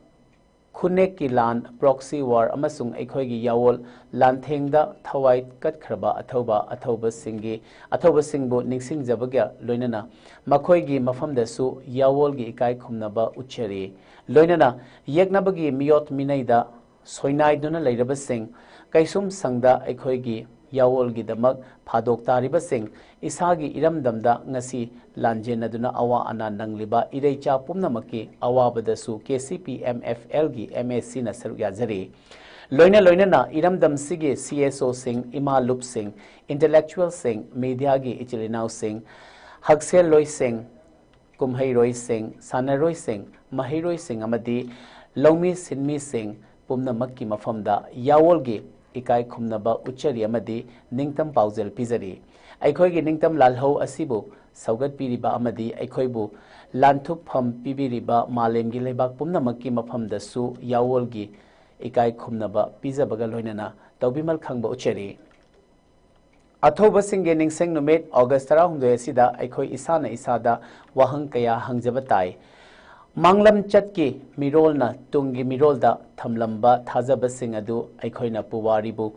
ꯈꯨꯟꯅꯦꯛꯀꯤ ꯂꯥꯟ, proxy war ꯑꯃꯁꯨꯡ ꯑꯩꯈꯣꯏꯒꯤ ꯌꯥꯋꯣꯜ ꯂꯥꯟꯊꯦꯡꯗ ꯊꯋꯥꯏ ꯀꯠꯈ꯭ꯔꯕ ꯑꯊꯧꯕ, ꯑꯊꯧꯕꯁꯤꯡꯒꯤ, ꯑꯊꯧꯕꯁꯤꯡꯕꯨ ꯅꯤꯡꯁꯤꯡꯖꯕꯒ ꯂꯣꯏꯅꯅ ꯃꯈꯣꯏꯒꯤ ꯃꯐꯝꯗꯁꯨ ꯌꯥꯋꯣꯜꯒꯤ ꯏꯀꯥꯏ ꯈꯨꯝꯅꯕ ꯎꯠꯆꯔꯤ꯫ ꯂꯣꯏꯅꯅ ꯌꯦꯛꯅꯕꯒꯤ ꯃꯤꯑꯣꯠ ꯃꯤꯅꯩꯗ ꯁꯣꯏꯅꯥꯏꯗꯨꯅ ꯂꯩꯔꯕꯁꯤꯡ, ꯀꯩꯁꯨꯝ ꯁꯪꯗ ꯑꯩꯈꯣꯏꯒꯤ ꯌꯥꯋꯣꯜꯒꯤꯗꯃꯛ ꯐꯥꯗꯣꯛ ꯇꯥꯔꯤꯕꯁꯤꯡ, ꯏꯁꯥꯒꯤ ꯏꯔꯝꯗꯝꯗ ꯉꯁꯤ ꯂꯥꯟꯖꯦꯟꯅꯗꯨꯅ ꯑꯋꯥ ꯑꯅꯥ ꯅꯪꯂꯤꯕ ꯏꯔꯩꯆꯥ ꯄꯨꯝꯅꯃꯛꯀꯤ ꯑꯋꯥꯕꯗꯁꯨ K C P M F L ꯒꯤ M A C ꯅ ꯁꯔꯨꯛ ꯌꯥꯖꯔꯤ꯫ ꯂꯣꯏꯅ ꯂꯣꯏꯅꯅ ꯏꯔꯝꯗꯝꯁꯤꯒꯤ C S O ꯁꯤꯡ, ꯏꯃꯥ ꯂꯨꯞꯁꯤꯡ, intellectual ꯁꯤꯡ, media ꯒꯤ ꯏꯆꯤꯜ ꯏꯅꯥꯎꯁꯤꯡ, ꯍꯛꯁꯦꯜꯂꯣꯏꯁꯤꯡ, ꯀꯨꯝꯍꯩꯔꯣꯏꯁꯤꯡ, ꯁꯥꯟꯅꯔꯣꯏꯁꯤꯡ, ꯃꯍꯩꯔꯣꯏꯁꯤꯡ ꯑꯃꯗꯤ ꯂꯧꯃꯤ ꯁꯤꯟꯃꯤꯁꯤꯡ ꯄꯨꯝꯅꯃꯛꯀꯤ ꯃꯐꯝꯗ ꯌꯥꯋꯣꯜꯒꯤ ꯏꯀꯥꯏ ꯈꯨꯝꯅꯕ ꯎꯠꯆꯔꯤ ꯑꯃꯗꯤ ꯅꯤꯡꯇꯝ ꯄꯥꯎꯖꯦꯜ ꯄꯤꯖꯔꯤ꯫ ꯑꯩꯈꯣꯏꯒꯤ ꯅꯤꯡꯇꯝ ꯂꯥꯜꯍꯧ ꯑꯁꯤꯕꯨ ꯁꯧꯒꯠꯄꯤꯔꯤꯕ ꯑꯃꯗꯤ ꯑꯩꯈꯣꯏꯕꯨ ꯂꯥꯟꯊꯨꯞꯐꯝ ꯄꯤꯕꯤꯔꯤꯕ ꯃꯥꯂꯦꯝꯒꯤ ꯂꯩꯕꯥꯛ ꯄꯨꯝꯅꯃꯛꯀꯤ ꯃꯐꯝꯗꯁꯨ ꯌꯥꯋꯣꯜꯒꯤ ꯏꯀꯥꯏ ꯈꯨꯝꯅꯕ ꯄꯤꯖꯕꯒ ꯂꯣꯏꯅꯅ ꯇꯧꯕꯤꯃꯜ ꯈꯪꯕ ꯎꯠꯆꯔꯤ꯫ ꯑꯊꯧꯕꯁꯤꯡꯒꯤ ꯅꯤꯡꯁꯤꯡ ꯅꯨꯃꯤꯠ August ꯇꯔꯥꯍꯨꯝꯗꯣꯏ ꯑꯁꯤꯗ ꯑꯩꯈꯣꯏ ꯏꯁꯥꯅ ꯏꯁꯥꯗ ꯋꯥꯍꯪ ꯀꯌꯥ ꯍꯪꯖꯕ ꯇꯥꯏ꯫ ꯃꯥꯡꯂꯝꯆꯠꯀꯤ ꯃꯤꯔꯣꯜꯅ ꯇꯨꯡꯒꯤ ꯃꯤꯔꯣꯜꯗ ꯊꯝꯂꯝꯕ ꯊꯥꯖꯕꯁꯤꯡ ꯑꯗꯨ ꯑꯩꯈꯣꯏꯅ ꯄꯨꯋꯥꯔꯤꯕꯨ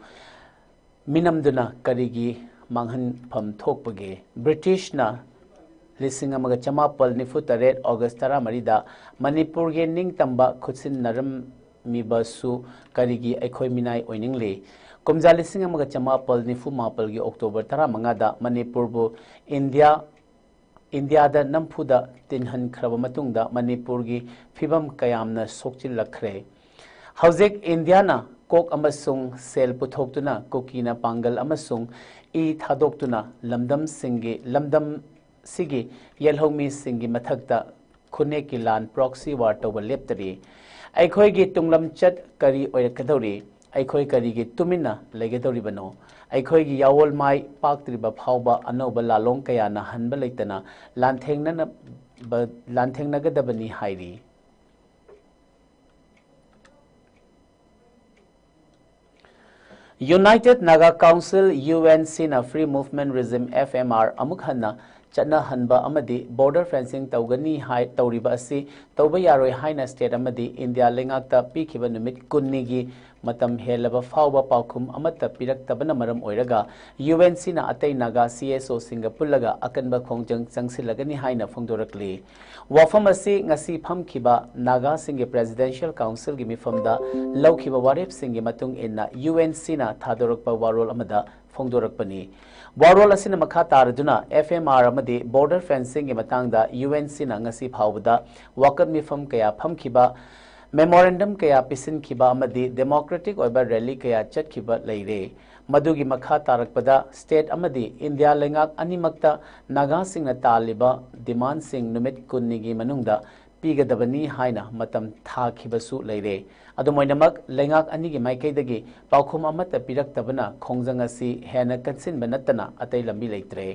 ꯃꯤꯅꯝꯗꯨꯅ ꯀꯔꯤꯒꯤ ꯃꯥꯡꯍꯟꯐꯝ ꯊꯣꯛꯄꯒꯦ? ꯕ꯭ꯔꯤꯇꯤꯁꯅ ꯂꯤꯁꯤꯡ ꯑꯃꯒ ꯆꯃꯥꯄꯜ ꯅꯤꯐꯨ ꯇꯔꯦꯠ August ꯇꯔꯥꯃꯔꯤꯗ ꯃꯅꯤꯄꯨꯔꯒꯤ ꯅꯤꯡꯇꯝꯕ ꯈꯨꯠꯁꯤꯟꯅꯔꯝꯃꯤꯕꯁꯨ ꯀꯔꯤꯒꯤ ꯑꯩꯈꯣꯏ ꯃꯤꯅꯥꯏ ꯑꯣꯏꯅꯤꯡꯂꯤ? ꯀꯨꯝꯖꯥ ꯂꯤꯁꯤꯡ ꯑꯃꯒ ꯆꯃꯥꯄꯜ ꯅꯤꯐꯨ ꯃꯥꯄꯜꯒꯤ October ꯇꯔꯥꯃꯉꯥꯗ ꯃꯅꯤꯄꯨꯔꯕꯨ ꯏꯟꯗꯤꯌꯥ, ꯏꯟꯗꯤꯌꯥꯗ ꯅꯝꯐꯨꯗ ꯇꯤꯟꯍꯟꯈ꯭ꯔꯕ ꯃꯇꯨꯡꯗ ꯃꯅꯤꯄꯨꯔꯒꯤ ꯐꯤꯕꯝ ꯀꯌꯥꯝꯅ ꯁꯣꯛꯆꯤꯜꯂꯛꯈ꯭ꯔꯦ꯫ ꯍꯧꯖꯤꯛ ꯏꯟꯗꯤꯌꯥꯅ ꯀꯣꯛ ꯑꯃꯁꯨꯡ ꯁꯦꯜ ꯄꯨꯊꯣꯛꯇꯨꯅ ꯀꯨꯀꯤꯅ ꯄꯥꯡꯒꯜ ꯑꯃꯁꯨꯡ ꯏ ꯊꯥꯗꯣꯛꯇꯨꯅ ꯂꯝꯗꯝꯁꯤꯡꯒꯤ, ꯂꯝꯗꯝꯁꯤꯒꯤ ꯌꯦꯜꯍꯧꯃꯤꯁꯤꯡꯒꯤ ꯃꯊꯛꯇ ꯈꯨꯟꯅꯦꯛꯀꯤ ꯂꯥꯟ, proxy war, ꯇꯧꯕ ꯂꯦꯞꯇꯔꯤ꯫ ꯑꯩꯈꯣꯏꯒꯤ ꯇꯨꯡꯂꯝꯆꯠ ꯀꯔꯤ ꯑꯣꯏꯔꯛꯀꯗꯧꯔꯤ? ꯑꯩꯈꯣꯏ ꯀꯔꯤꯒꯤ ꯇꯨꯃꯤꯟꯅ ꯂꯩꯒꯗꯧꯔꯤꯕꯅꯣ? ꯑꯩꯈꯣꯏꯒꯤ ꯌꯥꯑꯣꯜ ꯃꯥꯏ ꯄꯥꯛꯇ꯭ꯔꯤꯕ ꯐꯥꯎꯕ ꯑꯅꯧꯕ ꯂꯥꯂꯣꯡ ꯀꯌꯥꯅ ꯍꯟꯕ ꯂꯩꯇꯅ ꯂꯥꯟꯊꯦꯡꯅꯅꯕ, ꯂꯥꯟꯊꯦꯡꯅꯒꯗꯕꯅꯤ ꯍꯥꯏꯔꯤ꯫ United Naga Council, UNCꯅ Free Movement Regime, FMR ꯑꯃꯨꯛ ꯍꯟꯅ ꯆꯠꯅꯍꯟꯕ ꯑꯃꯗꯤ border fencing ꯇꯧꯒꯅꯤ ꯍꯥꯏ, ꯇꯧꯔꯤꯕ ꯑꯁꯤ ꯇꯧꯕ ꯌꯥꯔꯣꯏ ꯍꯥꯏꯅ state ꯑꯃꯗꯤ ꯏꯟꯗꯤꯌꯥ ꯂꯩꯉꯥꯛꯇ ꯄꯤꯈꯤꯕ ꯅꯨꯃꯤꯠ ꯀꯨꯟꯅꯤꯒꯤ ꯃꯇꯝ ꯍꯦꯜꯂꯕ ꯐꯥꯎꯕ ꯄꯥꯎꯈꯨꯝ ꯑꯃꯠꯇ ꯄꯤꯔꯛꯇꯕꯅ ꯃꯔꯝ ꯑꯣꯏꯔꯒ UNCꯅ ꯑꯇꯩ ꯅꯥꯒꯥ CSOꯁꯤꯡꯒ ꯄꯨꯜꯂꯒ ꯑꯀꯟꯕ ꯈꯣꯡꯖꯪ ꯆꯪꯁꯤꯜꯂꯒꯅꯤ ꯍꯥꯏꯅ ꯐꯣꯡꯗꯣꯔꯛꯂꯤ꯫ ꯋꯥꯐꯝ ꯑꯁꯤ ꯉꯁꯤ ꯐꯝꯈꯤꯕ ꯅꯥꯒꯥꯁꯤꯡꯒꯤ Presidential Councilꯒꯤ ꯃꯤꯐꯝꯗ ꯂꯧꯈꯤꯕ ꯋꯥꯔꯦꯞꯁꯤꯡꯒꯤ ꯃꯇꯨꯡ ꯏꯟꯅ UNCꯅ ꯊꯥꯗꯣꯔꯛꯄ ꯋꯥꯔꯣꯜ ꯑꯃꯗ ꯐꯣꯡꯗꯣꯔꯛꯄꯅꯤ꯫ ꯋꯥꯔꯣꯜ ꯑꯁꯤꯅ ꯃꯈꯥ ꯇꯥꯔꯗꯨꯅ FMR ꯑꯃꯗꯤ border fencingꯒꯤ ꯃꯇꯥꯡꯗ UNCꯅ ꯉꯁꯤ ꯐꯥꯎꯕꯗ ꯋꯥꯀꯠ ꯃꯤꯐꯝ ꯀꯌꯥ ꯐꯝꯈꯤꯕ, memorandum ꯀꯌꯥ ꯄꯤꯁꯤꯟꯈꯤꯕ ꯑꯃꯗꯤ democratic ꯑꯣꯏꯕ rally ꯀꯌꯥ ꯆꯠꯈꯤꯕ ꯂꯩꯔꯦ꯫ ꯃꯗꯨꯒꯤ ꯃꯈꯥ ꯇꯥꯔꯛꯄꯗ state ꯑꯃꯗꯤ ꯏꯟꯗꯤꯌꯥ ꯂꯩꯉꯥꯛ ꯑꯅꯤꯃꯛꯇ ꯅꯥꯒꯥꯁꯤꯡꯅ ꯇꯥꯜꯂꯤꯕ demandꯁꯤꯡ ꯅꯨꯃꯤꯠ ꯀꯨꯟꯅꯤꯒꯤ ꯃꯅꯨꯡꯗ ꯄꯤꯒꯗꯕꯅꯤ ꯍꯥꯏꯅ ꯃꯇꯝ ꯊꯥꯈꯤꯕꯁꯨ ꯂꯩꯔꯦ꯫ ꯑꯗꯨꯝ ꯑꯣꯏꯅꯃꯛ, ꯂꯩꯉꯥꯛ ꯑꯅꯤꯒꯤ ꯃꯥꯏꯀꯩꯗꯒꯤ ꯄꯥꯎꯈꯨꯝ ꯑꯃꯠꯇ ꯄꯤꯔꯛꯇꯕꯅ ꯈꯣꯡꯖꯪ ꯑꯁꯤ ꯍꯦꯟꯅ ꯀꯟꯁꯤꯟꯕ ꯅꯠꯇꯅ ꯑꯇꯩ ꯂꯝꯕꯤ ꯂꯩꯇ꯭ꯔꯦ꯫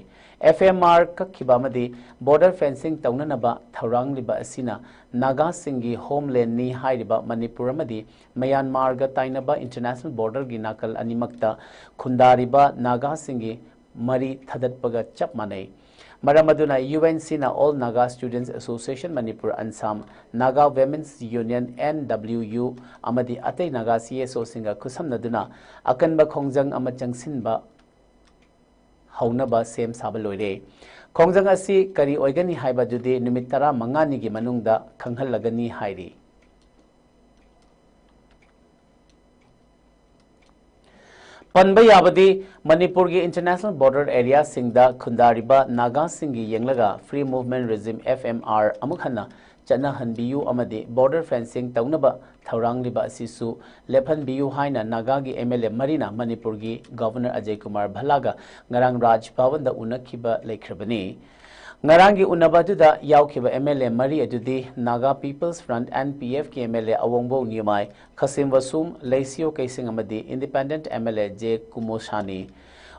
FMR ꯀꯛꯈꯤꯕ ꯑꯃꯗꯤ border fencing ꯇꯧꯅꯅꯕ ꯊꯧꯔꯥꯡꯂꯤꯕ ꯑꯁꯤꯅ ꯅꯥꯒꯥꯁꯤꯡꯒꯤ homelandꯅꯤ ꯍꯥꯏꯔꯤꯕ ꯃꯅꯤꯄꯨꯔ ꯑꯃꯗꯤ ꯃ꯭ꯌꯥꯟꯃꯥꯔꯒ ꯇꯥꯏꯅꯕ international borderꯒꯤ ꯅꯥꯀꯜ ꯑꯅꯤꯃꯛꯇ ꯈꯨꯟꯗꯥꯔꯤꯕ ꯅꯥꯒꯥꯁꯤꯡꯒꯤ ꯃꯔꯤ ꯊꯗꯠꯄꯒ ꯆꯞ ꯃꯥꯟꯅꯩ꯫ ꯃꯔꯝ ꯑꯗꯨꯅ UNCꯅ All Naga Students Association Manipur, ANSAM, Naga Women's Union, NWU, ꯑꯃꯗꯤ ꯑꯇꯩ ꯅꯥꯒꯥ CSOꯁꯤꯡꯒ ꯈꯨꯠꯁꯝꯅꯗꯨꯅ ꯑꯀꯟꯕ ꯈꯣꯡꯖꯪ ꯑꯃ ꯆꯪꯁꯤꯟꯕ ꯍꯧꯅꯕ ꯁꯦꯝ ꯁꯥꯕ ꯂꯣꯏꯔꯦ꯫ ꯈꯣꯡꯖꯪ ꯑꯁꯤ ꯀꯔꯤ ꯑꯣꯏꯒꯅꯤ ꯍꯥꯏꯕꯗꯨꯗꯤ ꯅꯨꯃꯤꯠ ꯇꯔꯥꯃꯉꯥꯅꯤꯒꯤ ꯃꯅꯨꯡꯗ ꯈꯪꯍꯜꯂꯒꯅꯤ ꯍꯥꯏꯔꯤ꯫ ꯄꯟꯕ ꯌꯥꯕꯗꯤ, ꯃꯅꯤꯄꯨꯔꯒꯤ international border areaꯁꯤꯡꯗ ꯈꯨꯟꯗꯥꯔꯤꯕ ꯅꯥꯒꯥꯁꯤꯡꯒꯤ ꯌꯦꯡꯂꯒ Free Movement Regime, FMR, ꯑꯃꯨꯛ ꯍꯟꯅ ꯆꯠꯅꯍꯟꯕꯤꯌꯨ ꯑꯃꯗꯤ border fencing ꯇꯧꯅꯕ ꯊꯧꯔꯥꯡꯂꯤꯕ ꯑꯁꯤꯁꯨ ꯂꯦꯞꯍꯟꯕꯤꯌꯨ ꯍꯥꯏꯅ ꯅꯥꯒꯥꯒꯤ MLA ꯃꯔꯤꯅ ꯃꯅꯤꯄꯨꯔꯒꯤ Governor ꯑꯖꯌ ꯀꯨꯃꯥꯔ ꯚꯜꯂꯥꯒ ꯉꯔꯥꯡ ꯔꯥꯖ ꯚꯕꯟꯗ ꯎꯅꯈꯤꯕ ꯂꯩꯈ꯭ꯔꯕꯅꯤ꯫ ꯉꯔꯥꯡꯒꯤ ꯎꯅꯕ ꯑꯗꯨꯗ ꯌꯥꯎꯈꯤꯕ MLA ꯃꯔꯤ ꯑꯗꯨꯗꯤ Naga People's Front, NPF ꯀꯤ MLA ꯑꯋꯣꯡꯕꯧ ꯅ꯭ꯌꯨꯃꯥꯏ, ꯈꯁꯤꯝ ꯋꯥꯁꯨꯝ, ꯂꯩꯁꯤꯌꯣ ꯀꯩꯁꯤꯡ ꯑꯃꯗꯤ Independent MLA ꯖꯦ ꯀꯨꯃꯣꯁꯥꯅꯤ꯫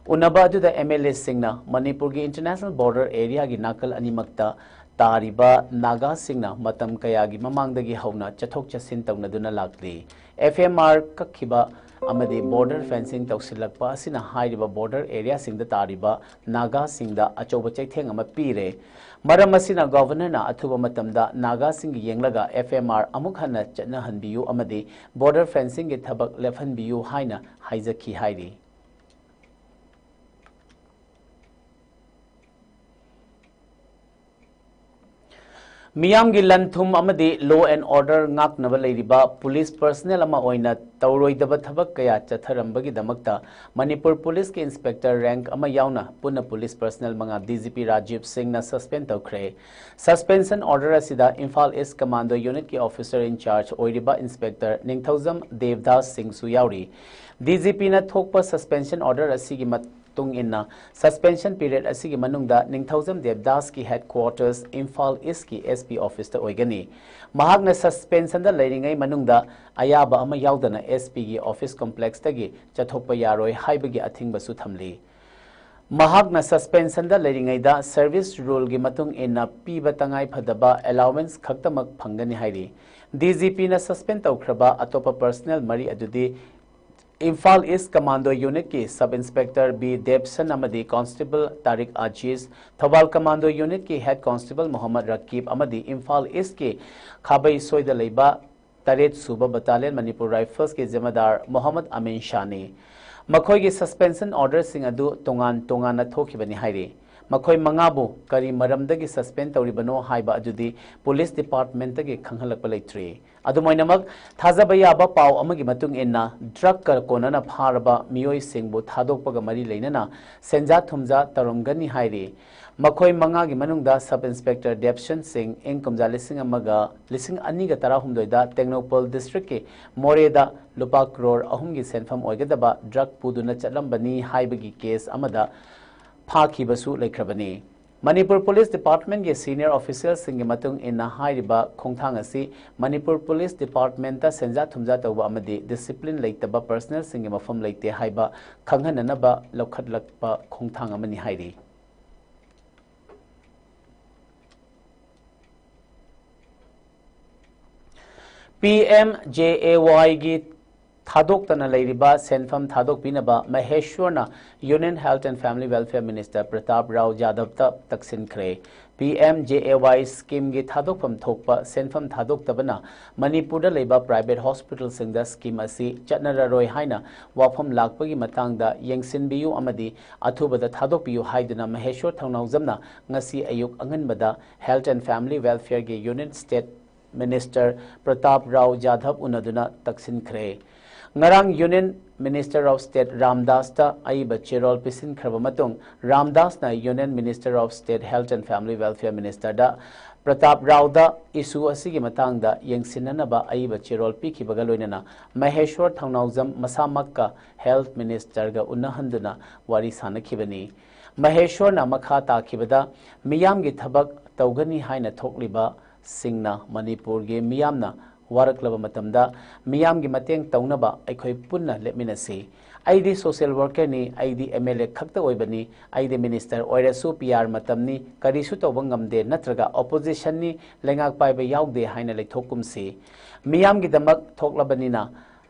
ꯎꯅꯕ ꯑꯗꯨꯗ MLA ꯁꯤꯡꯅ ꯃꯅꯤꯄꯨꯔꯒꯤ international border area ꯒꯤ ꯅꯥꯀꯜ ꯑꯅꯤꯃꯛꯇ ꯇꯥꯔꯤꯕ ꯅꯥꯒꯥꯁꯤꯡꯅ ꯃꯇꯝ ꯀꯌꯥꯒꯤ ꯃꯃꯥꯡꯗꯒꯤ ꯍꯧꯅ ꯆꯠꯊꯣꯛ ꯆꯠꯁꯤꯟ ꯇꯧꯅꯗꯨꯅ ꯂꯥꯛꯂꯤ꯫ FMR ꯀꯛꯈꯤꯕ ꯑꯃꯗꯤ border fencing ꯇꯧꯁꯤꯜꯂꯛꯄ ꯑꯁꯤꯅ ꯍꯥꯏꯔꯤꯕ border area ꯁꯤꯡꯗ ꯇꯥꯔꯤꯕ ꯅꯥꯒꯥꯁꯤꯡꯗ ꯑꯆꯧꯕ ꯆꯩꯊꯦꯡ ꯑꯃ ꯄꯤꯔꯦ꯫ ꯃꯔꯝ ꯑꯁꯤꯅ Governor ꯅ ꯑꯊꯨꯕ ꯃꯇꯝꯗ ꯅꯥꯒꯥꯁꯤꯡꯒꯤ ꯌꯦꯡꯂꯒ FMR ꯑꯃꯨꯛ ꯍꯟꯅ ꯆꯠꯅꯍꯟꯕꯤꯌꯨ ꯑꯃꯗꯤ border fencing ꯒꯤ ꯊꯕꯛ ꯂꯦꯞꯍꯟꯕꯤꯌꯨ ꯍꯥꯏꯅ ꯍꯥꯏꯖꯈꯤ ꯍꯥꯏꯔꯤ꯫ ꯃꯤꯌꯥꯝꯒꯤ ꯂꯟ ꯊꯨꯝ ꯑꯃꯗꯤ law and order ꯉꯥꯛꯅꯕ ꯂꯩꯔꯤꯕ police personnel ꯑꯃ ꯑꯣꯏꯅ ꯇꯧꯔꯣꯏꯗꯕ ꯊꯕꯛ ꯀꯌꯥ ꯆꯠꯊꯔꯝꯕꯒꯤꯗꯃꯛꯇ ꯃꯅꯤꯄꯨꯔ police ꯀꯤ inspector rank ꯑꯃ ꯌꯥꯎꯅ ꯄꯨꯟꯅ police personnel ꯃꯉꯥ DGP ꯔꯥꯖꯤꯕ ꯁꯤꯡꯅ suspend ꯇꯧꯈ꯭ꯔꯦ꯫ Suspension order ꯑꯁꯤꯗ ꯏꯝꯐꯥꯜ East Commando Unit ꯀꯤ officer in charge ꯑꯣꯏꯔꯤꯕ Inspector ꯅꯤꯡꯊꯧꯖꯝ ꯗꯦꯕꯗꯥꯁ ꯁꯤꯡꯁꯨ ꯌꯥꯎꯔꯤ꯫ DGP ꯅ ꯊꯣꯛꯄ suspension order ꯑꯁꯤꯒꯤ ꯃꯇꯨꯡ ꯏꯟꯅ, suspension period ꯑꯁꯤꯒꯤ ꯃꯅꯨꯡꯗ ꯅꯤꯡꯊꯧꯖꯝ ꯗꯦꯕꯗꯥꯁꯀꯤ headquarters ꯏꯝꯐꯥꯜ East ꯀꯤ SP office ꯇ ꯑꯣꯏꯒꯅꯤ꯫ ꯃꯍꯥꯛꯅ suspension ꯗ ꯂꯩꯔꯤꯉꯩ ꯃꯅꯨꯡꯗ ꯑꯌꯥꯕ ꯑꯃ ꯌꯥꯎꯗꯅ SP ꯒꯤ office complex ꯇꯒꯤ ꯆꯠꯊꯣꯛꯄ ꯌꯥꯔꯣꯏ ꯍꯥꯏꯕꯒꯤ ꯑꯊꯤꯡꯕꯁꯨ ꯊꯝꯂꯤ꯫ ꯃꯍꯥꯛꯅ suspension ꯗ ꯂꯩꯔꯤꯉꯩꯗ service rule ꯒꯤ ꯃꯇꯨꯡ ꯏꯟꯅ ꯄꯤꯕ ꯇꯉꯥꯏ ꯐꯗꯕ allowance ꯈꯛꯇꯃꯛ ꯐꯪꯒꯅꯤ ꯍꯥꯏꯔꯤ꯫ DGP ꯅ suspend ꯇꯧꯈ꯭ꯔꯕ ꯑꯇꯣꯞꯄ personnel ꯃꯔꯤ ꯑꯗꯨꯗꯤ ꯏꯝꯐꯥꯜ East Commando Unit ꯀꯤ Sub Inspector ꯕꯤ ꯗꯦꯕꯁꯟ ꯑꯃꯗꯤ Constable ꯇꯥꯔꯤꯛ ꯑꯖꯤꯖ, ꯊꯧꯕꯥꯜ Commando Unit ꯀꯤ Head Constable ꯃꯣꯍꯝꯃꯗ ꯔꯀꯤꯕ ꯑꯃꯗꯤ ꯏꯝꯐꯥꯜ East ꯀꯤ ꯈꯥꯕꯩ ꯁꯣꯏꯗ ꯂꯩꯕ ꯇꯔꯦꯠ ꯁꯨꯕ Battalion Manipur Rifles ꯀꯤ ꯖꯤꯝꯃꯦꯗꯥꯔ ꯃꯣꯍꯝꯃꯗ ꯑꯃꯤꯟ ꯁꯥꯅꯤ꯫ ꯃꯈꯣꯏꯒꯤ suspension order ꯁꯤꯡ ꯑꯗꯨ ꯇꯣꯉꯥꯟ ꯇꯣꯉꯥꯟꯅ ꯊꯣꯛꯈꯤꯕꯅꯤ ꯍꯥꯏꯔꯤ꯫ ꯃꯈꯣꯏ ꯃꯉꯥꯕꯨ ꯀꯔꯤ ꯃꯔꯝꯗꯒꯤ suspend ꯇꯧꯔꯤꯕꯅꯣ ꯍꯥꯏꯕ ꯑꯗꯨꯗꯤ police department ꯇꯒꯤ ꯈꯪꯍꯜꯂꯛꯄ ꯂꯩꯇ꯭ꯔꯤ꯫ ꯑꯗꯨꯝ ꯑꯣꯏꯅꯃꯛ, ꯊꯥꯖꯕ ꯌꯥꯕ ꯄꯥꯎ ꯑꯃꯒꯤ ꯃꯇꯨꯡ ꯏꯟꯅ, drug ꯀ ꯀꯣꯟꯅꯅ ꯐꯥꯔꯕ ꯃꯤꯑꯣꯏꯁꯤꯡꯕꯨ ꯊꯥꯗꯣꯛꯄꯒ ꯃꯔꯤ ꯂꯩꯅꯅ ꯁꯦꯟꯖꯥ ꯊꯨꯝꯖꯥ ꯇꯧꯔꯝꯒꯅꯤ ꯍꯥꯏꯔꯤ꯫ ꯃꯈꯣꯏ ꯃꯉꯥꯒꯤ ꯃꯅꯨꯡꯗ Sub Inspector ꯗꯦꯕꯁꯟ ꯁꯤꯡ, ꯏꯪ ꯀꯨꯝꯖꯥ ꯂꯤꯁꯤꯡ ꯑꯃꯒ, ꯂꯤꯁꯤꯡ ꯑꯅꯤꯒ ꯇꯔꯥꯍꯨꯝꯗꯣꯏꯗ ꯇꯦꯡꯅꯧꯄꯜ district ꯀꯤ ꯃꯣꯔꯦꯗ ꯂꯨꯄꯥ ꯀ꯭ꯔꯣꯔ ꯑꯍꯨꯝꯒꯤ ꯁꯦꯟꯐꯝ ꯑꯣꯏꯒꯗꯕ drug ꯄꯨꯗꯨꯅ ꯆꯠꯂꯝꯕꯅꯤ ꯍꯥꯏꯕꯒꯤ case ꯑꯃꯗ ꯐꯥꯈꯤꯕꯁꯨ ꯂꯩꯈ꯭ꯔꯕꯅꯤ꯫ ꯃꯅꯤꯄꯨꯔ Police Department ꯀꯤ senior official ꯁꯤꯡꯒꯤ ꯃꯇꯨꯡ ꯏꯟꯅ, ꯍꯥꯏꯔꯤꯕ ꯈꯣꯡꯊꯥꯡ ꯑꯁꯤ ꯃꯅꯤꯄꯨꯔ Police Department ꯇ ꯁꯦꯟꯖꯥ ꯊꯨꯝꯖꯥ ꯇꯧꯕ ꯑꯃꯗꯤ discipline ꯂꯩꯇꯕ personnel ꯁꯤꯡꯒꯤ ꯃꯐꯝ ꯂꯩꯇꯦ ꯍꯥꯏꯕ ꯈꯪꯍꯟꯅꯅꯕ ꯂꯧꯈꯠꯂꯛꯄ ꯈꯣꯡꯊꯥꯡ ꯑꯃꯅꯤ ꯍꯥꯏꯔꯤ꯫ P M J A Y ꯒꯤ ꯊꯥꯗꯣꯛꯇꯅ ꯂꯩꯔꯤꯕ ꯁꯦꯟꯐꯝ ꯊꯥꯗꯣꯛꯄꯤꯅꯕ ꯃꯍꯦꯁ꯭ꯋꯔꯅ Union Health and Family Welfare Minister Pratap Rao ꯖꯥꯙꯕꯇ ꯇꯛꯁꯤꯟꯈ꯭ꯔꯦ꯫ P M J A Y scheme ꯒꯤ ꯊꯥꯗꯣꯛꯐꯝ ꯊꯣꯛꯄ ꯁꯦꯟꯐꯝ ꯊꯥꯗꯣꯛꯇꯕꯅ ꯃꯅꯤꯄꯨꯔꯗ ꯂꯩꯕ private hospital ꯁꯤꯡꯗ scheme ꯑꯁꯤ ꯆꯠꯅꯔꯔꯣꯏ ꯍꯥꯏꯅ ꯋꯥꯐꯝ ꯂꯥꯛꯄꯒꯤ ꯃꯇꯥꯡꯗ ꯌꯦꯡꯁꯤꯟꯕꯤꯌꯨ ꯑꯃꯗꯤ ꯑꯊꯨꯕꯗ ꯊꯥꯗꯣꯛꯄꯤꯌꯨ ꯍꯥꯏꯗꯨꯅ ꯃꯍꯦꯁ꯭ꯋꯔ ꯊꯧꯅꯥꯎꯖꯝꯅ ꯉꯁꯤ ꯑꯌꯨꯛ ꯑꯉꯟꯕꯗ Health and Family Welfare ꯒꯤ Union State Minister Pratap Rao Jadhav ꯎꯅꯗꯨꯅ ꯇꯛꯁꯤꯟꯈ꯭ꯔꯦ꯫ ꯉꯔꯥꯡ Union Minister of State ꯔꯥꯝꯗꯥꯁꯇ ꯑꯏꯕ ꯆꯦꯔꯣꯜ ꯄꯤꯁꯤꯟꯈ꯭ꯔꯕ ꯃꯇꯨꯡ, ꯔꯥꯝꯗꯥꯁꯅ Union Minister of State Health and Family Welfare Minister the Pratap ꯔꯥꯎꯗ issue ꯑꯁꯤꯒꯤ ꯃꯇꯥꯡꯗ ꯌꯦꯡꯁꯤꯟꯅꯅꯕ ꯑꯏꯕ ꯆꯦꯔꯣꯜ ꯄꯤꯈꯤꯕꯒ ꯂꯣꯏꯅꯅ ꯃꯍꯦꯁ꯭ꯋꯔ ꯊꯧꯅꯥꯎꯖꯝ ꯃꯁꯥꯃꯛꯀ Health Minister ꯒ ꯎꯅꯍꯟꯗꯨꯅ ꯋꯥꯔꯤ ꯁꯥꯅꯈꯤꯕꯅꯤ꯫ ꯃꯍꯦꯁ꯭ꯋꯔꯅ ꯃꯈꯥ ꯇꯥꯈꯤꯕꯗ, ꯃꯤꯌꯥꯝꯒꯤ ꯊꯕꯛ ꯇꯧꯒꯅꯤ ꯍꯥꯏꯅ ꯊꯣꯛꯂꯤꯕ ꯁꯤꯡꯅ ꯃꯅꯤꯄꯨꯔꯒꯤ ꯃꯤꯌꯥꯝꯅ ꯋꯥꯔꯛꯂꯕ ꯃꯇꯝꯗ ꯃꯤꯌꯥꯝꯒꯤ ꯃꯇꯦꯡ ꯇꯧꯅꯕ ꯑꯩꯈꯣꯏ ꯄꯨꯟꯅ ꯂꯦꯞꯃꯤꯟꯅꯁꯤ꯫ ꯑꯩꯗꯤ social worker ꯅꯤ, ꯑꯩꯗꯤ M L A ꯈꯛꯇ ꯑꯣꯏꯕꯅꯤ, ꯑꯩꯗꯤ minister ꯑꯣꯏꯔꯁꯨ P R ꯃꯇꯝꯅꯤ, ꯀꯔꯤꯁꯨ ꯇꯧꯕ ꯉꯝꯗꯦ, ꯅꯠꯇ꯭ꯔꯒ opposition ꯅꯤ, ꯂꯩꯉꯥꯛ ꯄꯥꯏꯕ ꯌꯥꯎꯗꯦ ꯍꯥꯏꯅ ꯂꯩꯊꯣꯛꯀꯨꯝꯁꯤ꯫ ꯃꯤꯌꯥꯝꯒꯤꯗꯃꯛ ꯊꯣꯛꯂꯕꯅꯤꯅ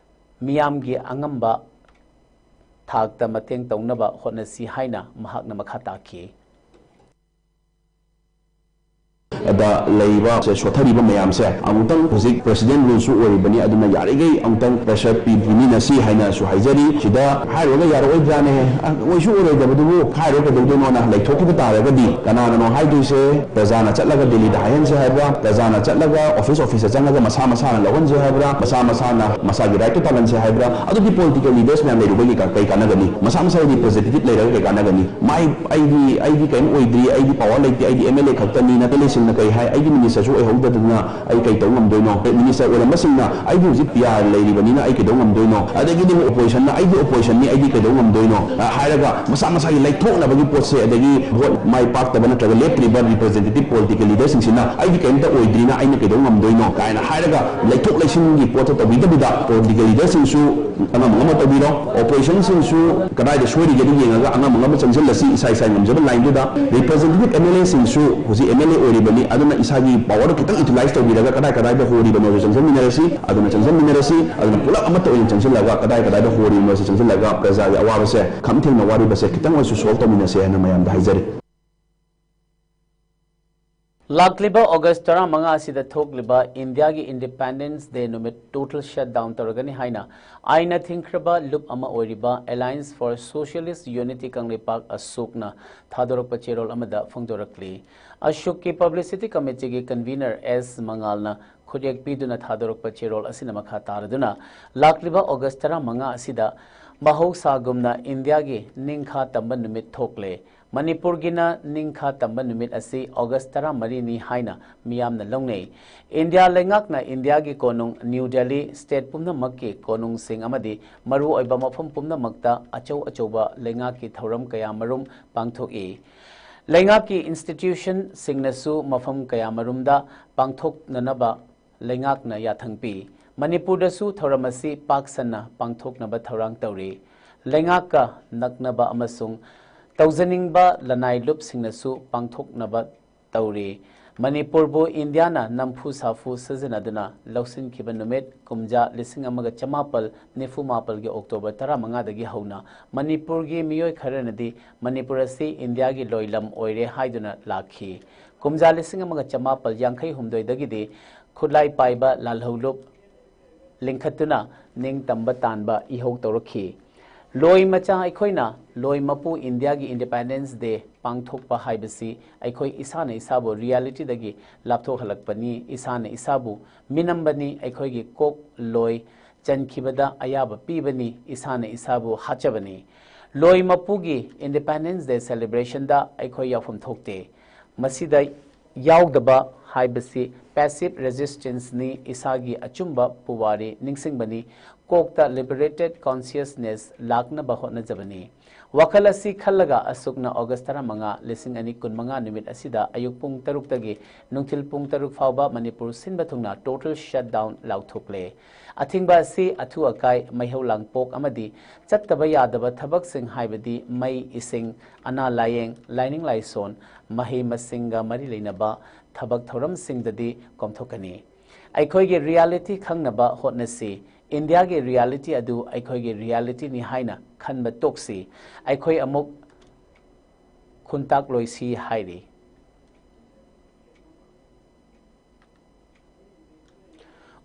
ꯃꯤꯌꯥꯝꯒꯤ ꯑꯉꯝꯕ ꯊꯥꯛꯇ ꯃꯇꯦꯡ ꯇꯧꯅꯕ ꯍꯣꯠꯅꯁꯤ ꯍꯥꯏꯅ ꯃꯍꯥꯛꯅ ꯃꯈꯥ ꯇꯥꯈꯤ꯫ ꯗ ꯂꯩꯔꯤꯕ ꯁꯦ ꯁꯣꯠꯊꯔꯤꯕ ꯃꯌꯥꯝꯁꯦ ꯑꯃꯨꯛꯇꯪ ꯍꯧꯖꯤꯛ president ruleꯁꯨ ꯑꯣꯏꯔꯤꯕꯅꯤ, ꯑꯗꯨꯅ ꯌꯥꯔꯤꯈꯩ ꯑꯃꯨꯛꯇꯪ pressure ꯄꯤꯃꯤꯟꯅꯁꯤ ꯍꯥꯏꯅꯁꯨ ꯍꯥꯏꯖꯔꯤ꯫ ꯁꯤꯗ ꯍꯥꯏꯔꯨꯔꯒ ꯌꯥꯔꯛꯑꯣꯏꯗ꯭ꯔꯥꯅꯦ? ꯑ, ꯑꯣꯏꯁꯨ ꯑꯣꯏꯔꯣꯏꯗꯕꯗꯨꯕꯨ ꯍꯥꯏꯔꯨꯔ ꯀꯩꯗꯧꯗꯣꯏꯅꯣꯅ ꯂꯩꯊꯣꯛꯈꯤꯕ ꯇꯥꯔꯒꯗꯤ ꯀꯅꯥꯅꯅꯣ ꯍꯥꯏꯗꯣꯏꯁꯦ? ꯄ꯭ꯔꯖꯥꯅ ꯆꯠꯂꯒ ꯗꯦꯜꯂꯤꯗ ꯍꯥꯏꯍꯟꯁꯦ ꯍꯥꯏꯕ꯭ꯔꯥ? ꯄ꯭ꯔꯖꯥꯅ ꯆꯠꯂꯒ office officeꯇ ꯆꯪꯉꯒ ꯃꯁꯥ ꯃꯁꯥꯅ ꯂꯧꯍꯟꯁꯦ ꯍꯥꯏꯕ꯭ꯔꯥ? ꯃꯁꯥ ꯃꯁꯥꯅ ꯃꯁꯥꯒꯤ rightꯇꯣ ꯇꯥꯜꯍꯟꯁꯦ ꯍꯥꯏꯕ꯭ꯔꯥ? ꯑꯗꯨꯗꯤ political leaders ꯃꯌꯥꯝ ꯂꯩꯔꯨꯕꯒꯤ ꯀ-, ꯀꯩ ꯀꯥꯟꯅꯒꯅꯤ? ꯃꯁꯥ ꯃꯁꯥꯒꯤ representative ꯂꯩꯔꯒ ꯀꯩ ꯀꯥꯟꯅꯒꯅꯤ? ꯃꯥꯏ ꯑꯩꯗꯤ, ꯑꯩꯗꯤ ꯀꯔꯤꯝ ꯑꯣꯏꯗ꯭ꯔꯤ, ꯑꯩꯗꯤ power ꯂꯩꯇꯦ, ꯑꯩꯗꯤ MLA ꯈꯛꯇꯅꯤ, ꯅꯠꯇꯦ ꯂꯩꯁꯤꯡꯅ ꯀꯩ ꯍꯥꯏ, ꯑꯩꯒꯤ ministerꯁꯨ ꯑꯣꯏꯍꯧꯗꯗꯅ ꯑꯩ ꯀꯩ ꯇꯧ ꯉꯝꯗꯣꯏꯅꯣ? Minister ꯑꯣꯏꯔꯝꯕꯁꯤꯡꯅ ꯑꯩꯗꯤ ꯍꯧꯖꯤꯛ PR ꯂꯩꯔꯤꯕꯅꯤꯅ ꯑꯩ ꯀꯩꯗꯧ ꯉꯝꯗꯣꯏꯅꯣ? ꯑꯗꯒꯤꯗꯤ ꯑꯃꯨꯛ oppositionꯅ ꯑꯩꯗꯤ oppositionꯅꯤ, ꯑꯩꯗꯤ ꯀꯩꯗꯧ ꯉꯝꯗꯣꯏꯅꯣ? ꯑ, ꯍꯥꯏꯔꯒ ꯃꯁꯥ ꯃꯁꯥꯒꯤ ꯂꯩꯊꯣꯛꯅꯕꯒꯤ ꯄꯣꯠꯁꯦ, ꯑꯗꯒꯤ vote ꯃꯥꯏ ꯄꯥꯛꯇꯕ ꯅꯠꯇ꯭ꯔꯒ ꯂꯦꯞꯇ꯭ꯔꯤꯕ representative political leaderꯁꯤꯡꯁꯤꯅ ꯑꯩꯗꯤ ꯀꯔꯤꯝꯇ ꯑꯣꯏꯗ꯭ꯔꯤꯅ ꯑꯩꯅ ꯀꯩꯗꯧ ꯉꯝꯗꯣꯏꯅꯣ ꯀꯥꯏꯅ ꯍꯥꯏꯔꯒ ꯂꯩꯊꯣꯛ ꯂꯩꯁꯤꯟꯒꯤ ꯄꯣꯠꯇ ꯇꯧꯕꯤꯗꯕꯤꯗ political leaderꯁꯤꯡꯁꯨ ꯑꯉꯝ ꯑꯉꯝꯕ ꯇꯧꯕꯤꯔꯣ꯫ Oppositionꯁꯤꯡꯁꯨ ꯀꯗꯥꯏꯗ ꯁꯣꯏꯔꯤꯒꯦꯗꯨ ꯌꯦꯡꯉꯒ ꯑꯉꯝ ꯑꯉꯝꯕ ꯆꯪꯁꯤꯜꯂꯁꯤ ꯏꯁꯥ ꯏꯁꯥ ꯉꯝꯖꯕ lineꯗꯨꯗ꯫ Representative MLAꯁꯤꯡꯁꯨ ꯍꯧꯖꯤꯛ MLA ꯑꯣꯏꯔꯤꯕꯅꯤ, ꯑꯗꯨꯅ ꯏꯁꯥꯒꯤ powerꯗꯨ ꯈꯤꯇꯪ utilize ꯇꯧꯕꯤꯔꯒ ꯀꯗꯥꯏ ꯀꯗꯥꯏꯗ ꯍꯣꯔꯤꯕꯅꯣꯁꯨ ꯆꯪꯁꯤꯟꯃꯤꯟꯅꯔꯁꯤ, ꯑꯗꯨꯅ ꯆꯪꯁꯤꯟꯃꯤꯟꯅꯔꯁꯤ, ꯑꯗꯨꯅ ꯄꯨꯂꯞ ꯑꯃꯠꯇ ꯑꯣꯏꯅ ꯆꯪꯁꯤꯜꯂꯒ ꯀꯗꯥꯏ ꯀꯗꯥꯏꯗ ꯍꯣꯔꯤꯕꯅꯣꯁꯨ ꯆꯪꯁꯤꯜꯂꯒ ꯄ꯭ꯔꯖꯥꯒꯤ ꯑꯋꯥꯕꯁꯦ ꯈꯝ ꯊꯦꯡꯅ ꯋꯥꯔꯤꯕꯁꯦ ꯈꯤꯇꯪ ꯑꯣꯏꯔꯁꯨ solve ꯇꯧꯃꯤꯟꯅꯁꯦ ꯍꯥꯏꯅ ꯃꯌꯥꯝꯗ ꯍꯥꯏꯖꯔꯤ꯫ ꯂꯥꯛꯂꯤꯕ ꯑꯣꯒꯁ ꯇꯔꯥꯃꯉꯥ ꯑꯁꯤꯗ ꯊꯣꯛꯂꯤꯕ ꯏꯟꯗꯤꯌꯥꯒꯤ Independence Day ꯅꯨꯃꯤꯠ total shutdown ꯇꯧꯔꯒꯅꯤ ꯍꯥꯏꯅ ꯑꯥꯏꯟꯅ ꯊꯤꯡꯈ꯭ꯔꯕ ꯂꯨꯞ ꯑꯃ ꯑꯣꯏꯔꯤꯕ Alliance for Socialist Unity Kangleipak, ꯑꯁꯣꯛꯅ ꯊꯥꯗꯣꯔꯛꯄ ꯆꯦꯔꯣꯜ ꯑꯃꯗ ꯐꯣꯡꯗꯣꯔꯛꯂꯤ꯫ ꯑꯁꯣꯛꯀꯤ publicity committeeꯒꯤ convener ꯑꯦꯁ ꯃꯉꯥꯜꯅ ꯈꯨꯠꯌꯦꯛ ꯄꯤꯗꯨꯅ ꯊꯥꯗꯣꯔꯛꯄ ꯆꯦꯔꯣꯜ ꯑꯁꯤꯅ ꯃꯈꯥ ꯇꯥꯔꯗꯨꯅ ꯂꯥꯛꯂꯤꯕ ꯑꯣꯒꯁ ꯇꯔꯥꯃꯉꯥ ꯑꯁꯤꯗ ꯃꯍꯧꯁꯥꯒꯨꯝꯅ ꯏꯟꯗꯤꯌꯥꯒꯤ ꯅꯤꯡꯈꯥ ꯇꯝꯕ ꯅꯨꯃꯤꯠ ꯊꯣꯛꯂꯦ꯫ ꯃꯅꯤꯄꯨꯔꯒꯤꯅ ꯅꯤꯡꯈꯥ ꯇꯝꯕ ꯅꯨꯃꯤꯠ ꯑꯁꯤ ꯑꯣꯒꯁ ꯇꯔꯥꯃꯔꯤꯅꯤ ꯍꯥꯏꯅ ꯃꯤꯌꯥꯝꯅ ꯂꯧꯅꯩ꯫ ꯏꯟꯗꯤꯌꯥ ꯂꯩꯉꯥꯛꯅ ꯏꯟꯗꯤꯌꯥꯒꯤ ꯀꯣꯅꯨꯡ ꯅ꯭ꯌꯨ ꯗꯦꯜꯂꯤ, state ꯄꯨꯝꯅꯃꯛꯀꯤ ꯀꯣꯅꯨꯡꯁꯤꯡ ꯑꯃꯗꯤ ꯃꯔꯨꯑꯣꯏꯕ ꯃꯐꯝ ꯄꯨꯝꯅꯃꯛꯇ ꯑꯆꯧ ꯑꯆꯧꯕ ꯂꯩꯉꯥꯛꯀꯤ ꯊꯧꯔꯝ ꯀꯌꯥꯃꯔꯨꯝ ꯄꯥꯡꯊꯣꯛꯏ꯫ ꯂꯩꯉꯥꯛꯀꯤ institutionꯁꯤꯡꯅꯁꯨ ꯃꯐꯝ ꯀꯌꯥꯃꯔꯨꯝꯗ ꯄꯥꯡꯊꯣꯛꯅꯅꯕ ꯂꯩꯉꯥꯛꯅ ꯌꯥꯊꯪ ꯄꯤ꯫ ꯃꯅꯤꯄꯨꯔꯗꯁꯨ ꯊꯧꯔꯝ ꯑꯁꯤ ꯄꯥꯛ ꯁꯟꯅ ꯄꯥꯡꯊꯣꯛꯅꯕ ꯊꯧꯔꯥꯡ ꯇꯧꯔꯤ꯫ ꯂꯩꯉꯥꯛꯀ ꯅꯛꯅꯕ ꯑꯃꯁꯨꯡ ꯇꯧꯖꯅꯤꯡꯕ ꯂꯅꯥꯏ ꯂꯨꯞꯁꯤꯡꯅꯁꯨ ꯄꯥꯡꯊꯣꯛꯅꯕ ꯇꯧꯔꯤ꯫ ꯃꯅꯤꯄꯨꯔꯕꯨ ꯏꯟꯗꯤꯌꯥꯅ ꯅꯝꯐꯨ ꯁꯥꯐꯨ ꯁꯤꯖꯤꯟꯅꯗꯨꯅ ꯂꯧꯁꯤꯟꯈꯤꯕ ꯅꯨꯃꯤꯠ ꯀꯨꯝꯖꯥ ꯂꯤꯁꯤꯡ ꯑꯃꯒ ꯆꯃꯥꯄꯜ ꯅꯤꯐꯨ ꯃꯥꯄꯜꯒꯤ ꯑꯣꯛꯇꯣꯕꯔ ꯇꯔꯥꯃꯉꯥꯗꯒꯤ ꯍꯧꯅ ꯃꯅꯤꯄꯨꯔꯒꯤ ꯃꯤꯑꯣꯏ ꯈꯔꯅꯗꯤ ꯃꯅꯤꯄꯨꯔ ꯑꯁꯤ ꯏꯟꯗꯤꯌꯥꯒꯤ ꯂꯣꯏꯂꯝ ꯑꯣꯏꯔꯦ ꯍꯥꯏꯗꯨꯅ ꯂꯥꯛꯈꯤ꯫ ꯀꯨꯝꯖꯥ ꯂꯤꯁꯤꯡ ꯑꯃꯒ ꯆꯃꯥꯄꯜ ꯌꯥꯡꯈꯩ ꯍꯨꯝꯗꯣꯏꯗꯒꯤꯗꯤ ꯈꯨꯠꯂꯥꯏ ꯄꯥꯏꯕ ꯂꯥꯜꯍꯧꯂꯨꯞ ꯂꯤꯡꯈꯠꯇꯨꯅ ꯅꯤꯡꯇꯝꯕ ꯇꯥꯟꯕ ꯏꯍꯧ ꯇꯧꯔꯛꯈꯤ꯫ ꯂꯣꯏ ꯃꯆꯥ ꯑꯩꯈꯣꯏꯅ ꯂꯣꯏ ꯃꯄꯨ ꯏꯟꯗꯤꯌꯥꯒꯤ Independence Day ꯄꯥꯡꯊꯣꯛꯄ ꯍꯥꯏꯕꯁꯤ ꯑꯩꯈꯣꯏ ꯏꯁꯥꯅ ꯏꯁꯥꯕꯨ ꯔꯤꯌꯦꯂꯤꯇꯤꯗꯒꯤ ꯂꯥꯞꯊꯣꯛꯍꯜꯂꯛꯄꯅꯤ, ꯏꯁꯥꯅ ꯏꯁꯥꯕꯨ ꯃꯤꯅꯝꯕꯅꯤ, ꯑꯩꯈꯣꯏꯒꯤ ꯀꯣꯛ ꯂꯣꯏ ꯆꯟꯈꯤꯕꯗ ꯑꯌꯥꯕ ꯄꯤꯕꯅꯤ, ꯏꯁꯥꯅ ꯏꯁꯥꯕꯨ ꯍꯥꯠꯆꯕꯅꯤ꯫ ꯂꯣꯏ ꯃꯄꯨꯒꯤ Independence Day celebrationꯗ ꯑꯩꯈꯣꯏ ꯌꯥꯎꯐꯝ ꯊꯣꯛꯇꯦ꯫ ꯃꯁꯤꯗ ꯌꯥꯎꯗꯕ ꯍꯥꯏꯕꯁꯤ passive resistanceꯅꯤ, ꯏꯁꯥꯒꯤ ꯑꯆꯨꯝꯕ ꯄꯨꯋꯥꯔꯤ ꯅꯤꯡꯁꯤꯡꯕꯅꯤ, ꯀꯣꯛꯇ liberated consciousness ꯂꯥꯛꯅꯕ ꯍꯣꯠꯅꯖꯕꯅꯤ꯫ ꯋꯥꯈꯜ ꯑꯁꯤ ꯈꯜꯂꯒ ꯑꯁꯨꯛꯅ ꯑꯣꯒꯁ ꯇꯔꯥꯃꯉꯥ, ꯂꯤꯁꯤꯡ ꯑꯅꯤ ꯀꯨꯟꯃꯉꯥ ꯅꯨꯃꯤꯠ ꯑꯁꯤꯗ ꯑꯌꯨꯛ ꯄꯨꯡ ꯇꯔꯨꯛꯇꯒꯤ ꯅꯨꯡꯊꯤꯜ ꯄꯨꯡ ꯇꯔꯨꯛ ꯐꯥꯎꯕ ꯃꯅꯤꯄꯨꯔ ꯁꯤꯟꯕ ꯊꯨꯡꯅ total shutdown ꯂꯥꯎꯊꯣꯛꯂꯦ꯫ ꯑꯊꯤꯡꯕ ꯑꯁꯤ ꯑꯊꯨ ꯑꯀꯥꯏ, ꯃꯩꯍꯧ ꯂꯥꯡꯄꯣꯛ ꯑꯃꯗꯤ ꯆꯠꯇꯕ ꯌꯥꯗꯕ ꯊꯕꯛꯁꯤꯡ ꯍꯥꯏꯕꯗꯤ ꯃꯩ, ꯏꯁꯤꯡ, ꯑꯅꯥ ꯂꯥꯌꯦꯡ, ꯂꯥꯏꯅꯤꯡ ꯂꯥꯏꯁꯣꯟ, ꯃꯍꯩ ꯃꯁꯤꯡꯒ ꯃꯔꯤ ꯂꯩꯅꯕ ꯊꯕꯛ ꯊꯧꯔꯝꯁꯤꯡꯗꯗꯤ ꯀꯣꯝꯊꯣꯛꯀꯅꯤ꯫ ꯑꯩꯈꯣꯏꯒꯤ reality ꯈꯪꯅꯕ ꯍꯣꯠꯅꯁꯤ꯫ ꯏꯟꯗꯤꯌꯥꯒꯤ reality ꯑꯗꯨ ꯑꯩꯈꯣꯏꯒꯤ realityꯅꯤ ꯍꯥꯏꯅ ꯈꯟꯕ ꯇꯣꯛꯁꯤ꯫ ꯑꯩꯈꯣꯏ ꯑꯃꯨꯛ ꯈꯨꯟꯇꯥꯛꯂꯣꯏꯁꯤ ꯍꯥꯏꯔꯤ꯫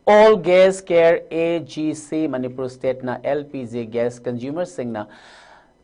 All Gas Care, A G C, Manipur stateꯅ L P G gas consumerꯁꯤꯡꯅ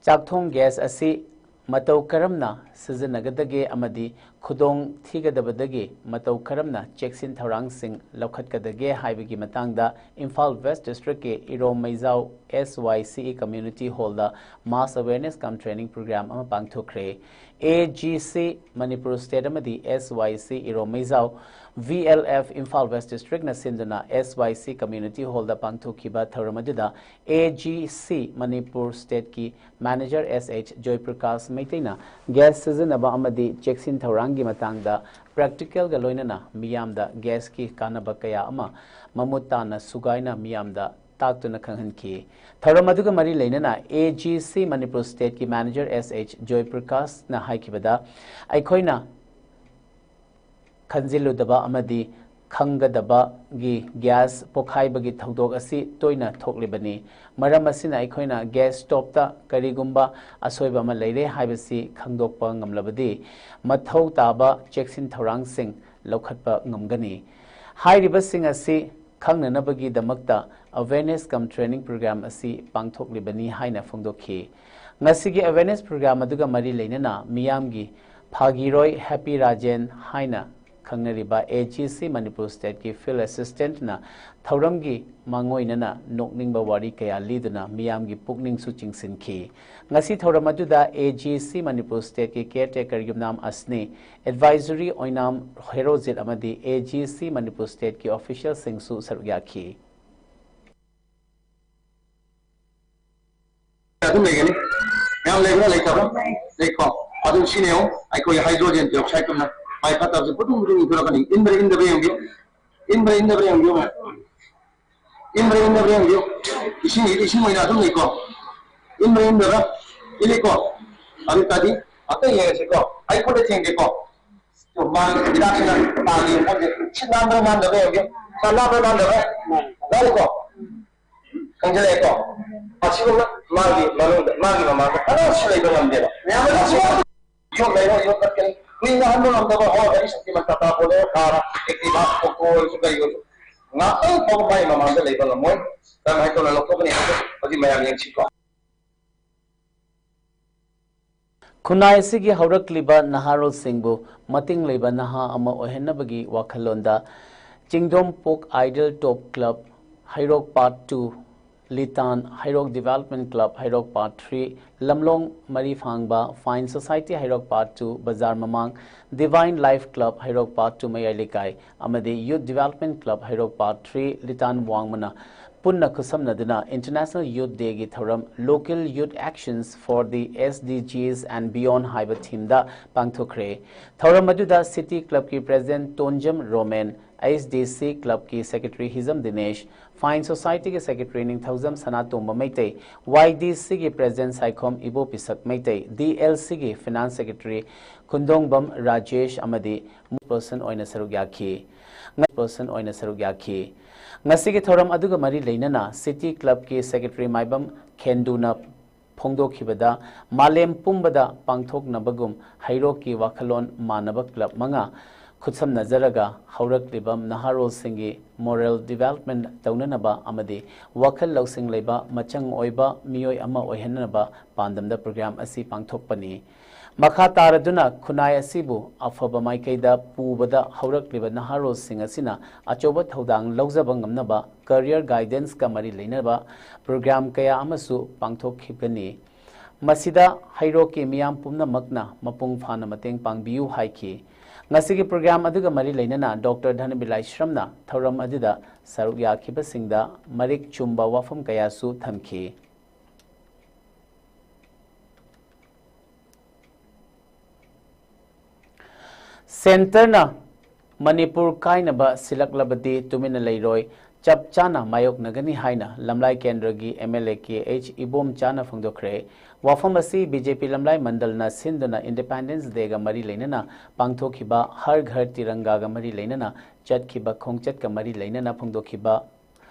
ꯆꯥꯛꯊꯣꯡ gas ꯑꯁꯤ ꯃꯇꯧ ꯀꯔꯝꯅ ꯁꯤꯖꯤꯟꯅꯒꯗꯒꯦ ꯑꯃꯗꯤ ꯈꯨꯗꯣꯡ ꯊꯤꯒꯗꯕꯗꯒꯤ ꯃꯇꯧ ꯀꯔꯝꯅ ꯆꯦꯛꯁꯤꯟ ꯊꯧꯔꯥꯡꯁꯤꯡ ꯂꯧꯈꯠꯀꯗꯒꯦ ꯍꯥꯏꯕꯒꯤ ꯃꯇꯥꯡꯗ ꯏꯝꯐꯥꯜ West Districtꯀꯤ ꯏꯔꯣꯝ ꯃꯩꯖꯥꯎ S Y C E Community Hallꯗ mass awareness cum training program ꯑꯃ ꯄꯥꯡꯊꯣꯛꯈ꯭ꯔꯦ꯫ A G C Manipur state ꯑꯃꯗꯤ S Y C ꯏꯔꯣꯝ ꯃꯩꯖꯥꯎ V L F Imphal West Districtꯅ ꯁꯤꯟꯗꯨꯅ S Y C Community Hallꯗ ꯄꯥꯡꯊꯣꯛꯈꯤꯕ ꯊꯧꯔꯝ ꯑꯗꯨꯗ A G C Manipur stateꯀꯤ manager S H ꯖꯣꯏꯄ꯭ꯔꯀꯥꯁ ꯃꯩꯇꯩꯅ gas ꯁꯤꯖꯤꯟꯅꯕ ꯑꯃꯗꯤ ꯆꯦꯛꯁꯤꯟ ꯊꯧꯔꯥꯡꯒꯤ ꯃꯇꯥꯡꯗ practicalꯒ ꯂꯣꯏꯅꯅ ꯃꯤꯌꯥꯝꯗ gasꯀꯤ ꯀꯥꯟꯅꯕ ꯀꯌꯥ ꯑꯃ ꯃꯃꯨꯠ ꯇꯥꯅ ꯁꯨꯒꯥꯏꯅ ꯃꯤꯌꯥꯝꯗ ꯇꯥꯛꯇꯨꯅ ꯈꯪꯍꯟꯈꯤ꯫ ꯊꯧꯔꯝ ꯑꯗꯨꯒ ꯃꯔꯤ ꯂꯩꯅꯅ A G C Manipur stateꯀꯤ manager S H ꯖꯣꯏꯄ꯭ꯔꯀꯥꯁꯅ ꯍꯥꯏꯈꯤꯕꯗ, ꯑꯩꯈꯣꯏꯅ ꯈꯟꯖꯤꯜꯂꯨꯗꯕ ꯑꯃꯗꯤ ꯈꯪꯒꯗꯕꯒꯤ ꯒ꯭ꯌꯥꯁ ꯄꯣꯈꯥꯏꯕꯒꯤ ꯊꯧꯗꯣꯛ ꯑꯁꯤ ꯇꯣꯏꯅ ꯊꯣꯛꯂꯤꯕꯅꯤ꯫ ꯃꯔꯝ ꯑꯁꯤꯅ ꯑꯩꯈꯣꯏꯅ ꯒ꯭ꯌꯥꯁ ꯁ꯭ꯇꯣꯞꯇ ꯀꯔꯤꯒꯨꯝꯕ ꯑꯁꯣꯏꯕ ꯑꯃ ꯂꯩꯔꯦ ꯍꯥꯏꯕꯁꯤ ꯈꯪꯗꯣꯛꯄ ꯉꯝꯂꯕꯗꯤ ꯃꯊꯧ ꯇꯥꯕ ꯆꯦꯛꯁꯤꯟ ꯊꯧꯔꯥꯡꯁꯤꯡ ꯂꯧꯈꯠꯄ ꯉꯝꯒꯅꯤ꯫ ꯍꯥꯏꯔꯤꯕꯁꯤꯡ ꯑꯁꯤ ꯈꯪꯅꯅꯕꯒꯤꯗꯃꯛꯇ awareness cum training program ꯑꯁꯤ ꯄꯥꯡꯊꯣꯛꯂꯤꯕꯅꯤ ꯍꯥꯏꯅ ꯐꯣꯡꯗꯣꯛꯈꯤ꯫ ꯉꯁꯤꯒꯤ awareness program ꯑꯗꯨꯒ ꯃꯔꯤ ꯂꯩꯅꯅ ꯃꯤꯌꯥꯝꯒꯤ ꯐꯥꯒꯤꯔꯣꯏ ꯍꯦꯄꯤ ꯔꯥꯖꯦꯟ ꯍꯥꯏꯅ ꯈꯪꯅꯔꯤꯕ A G C ꯃꯅꯤꯄꯨꯔ ꯁ꯭ꯇꯦꯠꯀꯤ field assistantꯅ ꯊꯧꯔꯝꯒꯤ ꯃꯥꯡꯑꯣꯏꯅꯅ ꯅꯣꯛꯅꯤꯡꯕ ꯋꯥꯔꯤ ꯀꯌꯥ ꯂꯤꯗꯨꯅ ꯃꯤꯌꯥꯝꯒꯤ ꯄꯨꯛꯅꯤꯡꯁꯨ ꯆꯤꯡꯁꯤꯟꯈꯤ꯫ ꯉꯁꯤ ꯊꯧꯔꯝ ꯑꯗꯨꯗ A G C ꯃꯅꯤꯄꯨꯔ ꯁ꯭ꯇꯦꯠꯀꯤ caretaker ꯌꯨꯝꯅꯥꯝ ꯑꯁꯅꯤ, advisory ꯑꯣꯏꯅꯥꯝ ꯍꯦꯔꯣꯖꯤꯠ ꯑꯃꯗꯤ A G C ꯃꯅꯤꯄꯨꯔ ꯁ꯭ꯇꯦꯠꯀꯤ officialꯁꯤꯡꯁꯨ ꯁꯔꯨꯛ ꯌꯥꯈꯤ꯫ ꯑꯗꯨꯝ ꯂꯩꯒꯅꯤ꯫ ꯃꯌꯥꯝ ꯂꯩꯕ꯭ꯔꯥ ꯂꯩꯇꯕ꯭ꯔꯥ? ꯂꯩꯀꯣ꯫ ꯑꯗꯨ ꯁꯤꯅꯦ ꯌꯦꯡꯉꯣ, ꯑꯩꯈꯣꯏ hydrogen peroxide ꯀꯨꯝꯅ ꯃꯥꯏ ꯐꯠꯇꯕꯁꯦ ꯄꯨꯗꯨꯡ ꯄꯨꯗꯨꯡ ꯏꯟꯊꯣꯔꯛꯀꯅꯤ꯫ ꯏꯟꯕ꯭ꯔꯥ ꯏꯟꯗꯕ꯭ꯔꯥ ꯌꯦꯡꯕꯤꯌꯨ꯫ ꯏꯟꯕ꯭ꯔꯥ ꯏꯟꯗꯕ꯭ꯔꯥ ꯌꯦꯡꯕꯤꯌꯨ꯫ ꯏꯟꯕ꯭ꯔꯥ ꯏꯟꯗꯕ꯭ꯔꯥ ꯌꯦꯡꯕꯤꯌꯨ꯫ ꯏꯁꯤꯡ, ꯏꯁꯤꯡ ꯑꯣꯏꯅ ꯑꯗꯨꯝ ꯂꯩꯀꯣ꯫ ꯏꯟꯕ꯭ꯔꯥ ꯏꯟꯗꯕ꯭ꯔꯥ? ꯏꯜꯂꯤꯀꯣ꯫ ꯑꯗꯨ ꯇꯥꯗꯤ ꯑꯇꯩ ꯌꯦꯡꯉꯁꯤꯀꯣ꯫ ꯑꯩ ꯈꯨꯠꯇ ꯊꯦꯡꯗꯦꯀꯣ꯫ ꯃꯥꯒꯤ ꯍꯤꯗꯥꯛꯁꯤꯅ ꯃꯥꯒꯤ ꯃꯐꯝꯁꯦ ꯁꯤ ꯅꯥꯟꯕ꯭ꯔꯥ ꯅꯥꯟꯗꯕ꯭ꯔꯥ ꯌꯦꯡꯒꯦ꯫ ꯁꯥ ꯅꯥꯟꯕ꯭ꯔꯥ ꯅꯥꯟꯗꯕ꯭ꯔꯥ? ꯅꯥꯜꯂꯤꯀꯣ? ꯈꯪꯖꯤꯜꯂꯛꯑꯦꯀꯣ? ꯑꯁꯤꯒꯨꯝꯅ ꯃꯥꯒꯤ ꯃꯅꯨꯡꯗ, ꯃꯥꯒꯤ ꯃꯃꯥꯡꯗ ꯀꯅꯥꯁꯨ ꯂꯩꯕ ꯉꯝꯗꯦꯕ꯫ ꯃꯌꯥꯝ ꯑꯁꯤ ꯌꯣꯠ ꯂꯩꯔꯣ, ꯌꯣꯠ ꯀꯠꯀꯅꯤ꯫ ꯃꯤ ꯉꯥꯡꯍꯟꯕ ꯉꯝꯗꯕ, ꯍꯣꯏ, ꯒꯥꯔꯤ ꯁꯛꯇꯤꯃꯥꯟ, ꯇꯥꯇꯥ ꯕꯣꯂꯦꯔꯣ, ꯀꯥꯔ, ꯑꯦꯛꯇꯤꯚꯥ, ꯑꯣꯛꯇꯣ ꯑꯣꯏꯔꯁꯨ ꯀꯔꯤ ꯑꯣꯏꯔꯁꯨ, ꯉꯥꯛꯇꯪ ꯐꯥꯎꯕ ꯃꯥꯒꯤ ꯃꯃꯥꯡꯗ ꯂꯩꯕ ꯉꯝꯃꯣꯏ꯫ ꯀꯔꯝꯍꯥꯏꯅ ꯇꯧꯅ ꯂꯧꯊꯣꯛꯀꯅꯤ ꯍꯥꯏꯕꯗꯣ ꯍꯧꯖꯤꯛ ꯃꯌꯥꯝ ꯌꯦꯡꯁꯤꯀꯣ꯫ ꯈꯨꯟꯅꯥꯏ ꯑꯁꯤꯒꯤ ꯍꯧꯔꯛꯂꯤꯕ ꯅꯍꯥꯔꯣꯜꯁꯤꯡꯕꯨ ꯃꯇꯤꯡ ꯂꯩꯕ ꯅꯍꯥ ꯑꯃ ꯑꯣꯏꯍꯟꯅꯕꯒꯤ ꯋꯥꯈꯜꯂꯣꯟꯗ Chingdompok idol top club, Heirok part two, Litan, Heirok development club, Heirok part three, ꯂꯝꯂꯣꯡ ꯃꯔꯤ ꯐꯥꯡꯕ, fine society, Heirok part two, bazar ꯃꯃꯥꯡ, divine life club, Heirok part two ꯃꯌꯥꯏ ꯂꯩꯀꯥꯏ ꯑꯃꯗꯤ youth development club, Heirok part three, Litan ꯋꯥꯡꯃꯅ ꯄꯨꯟꯅ ꯈꯨꯠꯁꯝꯅꯗꯨꯅ International Youth Dayꯒꯤ ꯊꯧꯔꯝ Local Youth Actions for the S D Gs and Beyond ꯍꯥꯏꯕ themeꯗ ꯄꯥꯡꯊꯣꯛꯈ꯭ꯔꯦ꯫ ꯊꯧꯔꯝ ꯑꯗꯨꯗ ꯁꯤꯇꯤ ꯀ꯭ꯂꯕꯀꯤ president Tonjam Romen, H D C Club ꯀꯤ Secretary Hijam Dinesh, Fine Society ꯒꯤ Secretary Ningthoujam Sanatomba Meitei, Y D C ꯒꯤ President Saikhom Ibopishak Meitei, D L C ꯒꯤ Finance Secretary ꯈꯨꯟꯗꯣꯡꯕꯝ ꯔꯥꯖꯦꯁ ꯑꯃꯗꯤ ꯃꯨ-, person ꯑꯣꯏꯅ ꯁꯔꯨꯛ ꯌꯥꯈꯤ꯫ ꯉ-, person ꯑꯣꯏꯅ ꯁꯔꯨꯛ ꯌꯥꯈꯤ꯫ ꯉꯁꯤꯒꯤ ꯊꯧꯔꯝ ꯑꯗꯨꯒ ꯃꯔꯤ ꯂꯩꯅꯅ City Club ꯀꯤ Secretary ꯃꯥꯏꯕꯝ ꯈꯦꯟꯗꯨꯅ ꯐꯣꯡꯗꯣꯛꯈꯤꯕꯗ, ꯃꯥꯂꯦꯝ ꯄꯨꯝꯕꯗ ꯄꯥꯡꯊꯣꯛꯅꯕꯒꯨꯝ ꯍꯩꯔꯣꯛꯀꯤ ꯋꯥꯈꯜꯂꯣꯟ ꯃꯥꯟꯅꯕ club ꯃꯉꯥ ꯈꯨꯠꯁꯝꯅꯖꯔꯒ ꯍꯧꯔꯛꯂꯤꯕ ꯅꯍꯥꯔꯣꯜꯁꯤꯡꯒꯤ moral development ꯇꯧꯅꯅꯕ ꯑꯃꯗꯤ ꯋꯥꯈꯜ ꯂꯧꯁꯤꯡ ꯂꯩꯕ ꯃꯆꯪ ꯑꯣꯏꯕ ꯃꯤꯑꯣꯏ ꯑꯃ ꯑꯣꯏꯍꯟꯅꯕ ꯄꯥꯟꯗꯝꯗ program ꯑꯁꯤ ꯄꯥꯡꯊꯣꯛꯄꯅꯤ꯫ ꯃꯈꯥ ꯇꯥꯔꯗꯨꯅ ꯈꯨꯟꯅꯥꯏ ꯑꯁꯤꯕꯨ ꯑꯐꯕ ꯃꯥꯏꯀꯩꯗ ꯄꯨꯕꯗ ꯍꯧꯔꯛꯂꯤꯕ ꯅꯍꯥꯔꯣꯜꯁꯤꯡ ꯑꯁꯤꯅ ꯑꯆꯧꯕ ꯊꯧꯗꯥꯡ ꯂꯧꯖꯕ ꯉꯝꯅꯕ career guidance ꯀ ꯃꯔꯤ ꯂꯩꯅꯕ program ꯀꯌꯥ ꯑꯃꯁꯨ ꯄꯥꯡꯊꯣꯛꯈꯤꯒꯅꯤ꯫ ꯃꯁꯤꯗ ꯍꯩꯔꯣꯛꯀꯤ ꯃꯤꯌꯥꯝ ꯄꯨꯝꯅꯃꯛꯅ ꯃꯄꯨꯡ ꯐꯥꯅ ꯃꯇꯦꯡ ꯄꯥꯡꯕꯤꯌꯨ ꯍꯥꯏꯈꯤ꯫ ꯉꯁꯤꯒꯤ program ꯑꯗꯨꯒ ꯃꯔꯤ ꯂꯩꯅꯅ Doctor ꯙꯅꯕꯤꯔ ꯂꯥꯏꯁ꯭ꯔꯝꯅ ꯊꯧꯔꯝ ꯑꯗꯨꯗ ꯁꯔꯨꯛ ꯌꯥꯈꯤꯕꯁꯤꯡꯗ ꯃꯔꯤꯛ ꯆꯨꯝꯕ ꯋꯥꯐꯝ ꯀꯌꯥꯁꯨ ꯊꯝꯈꯤ꯫ Centre ꯅ ꯃꯅꯤꯄꯨꯔ ꯀꯥꯏꯅꯕ ꯁꯤꯜꯂꯛꯂꯕꯗꯤ ꯇꯨꯃꯤꯟꯅ ꯂꯩꯔꯣꯏ, ꯆꯞ ꯆꯥꯅ ꯃꯥꯌꯣꯛꯅꯒꯅꯤ ꯍꯥꯏꯅ ꯂꯝꯂꯥꯏ ꯀꯦꯟꯗ꯭ꯔꯒꯤ M L A K H ꯏꯕꯣꯝꯆꯥꯅ ꯐꯣꯡꯗꯣꯛꯈ꯭ꯔꯦ꯫ ꯋꯥꯐꯝ ꯑꯁꯤ B J P ꯂꯝꯂꯥꯏ ꯃꯟꯗꯜꯅ ꯁꯤꯟꯗꯨꯅ Independence Day ꯒ ꯃꯔꯤ ꯂꯩꯅꯅ ꯄꯥꯡꯊꯣꯛꯈꯤꯕ ꯍꯔ ꯘꯔ ꯇꯤꯔꯪꯒꯥꯒ ꯃꯔꯤ ꯂꯩꯅꯅ ꯆꯠꯈꯤꯕ ꯈꯣꯡꯆꯠꯀ ꯃꯔꯤ ꯂꯩꯅꯅ ꯐꯣꯡꯗꯣꯛꯈꯤꯕ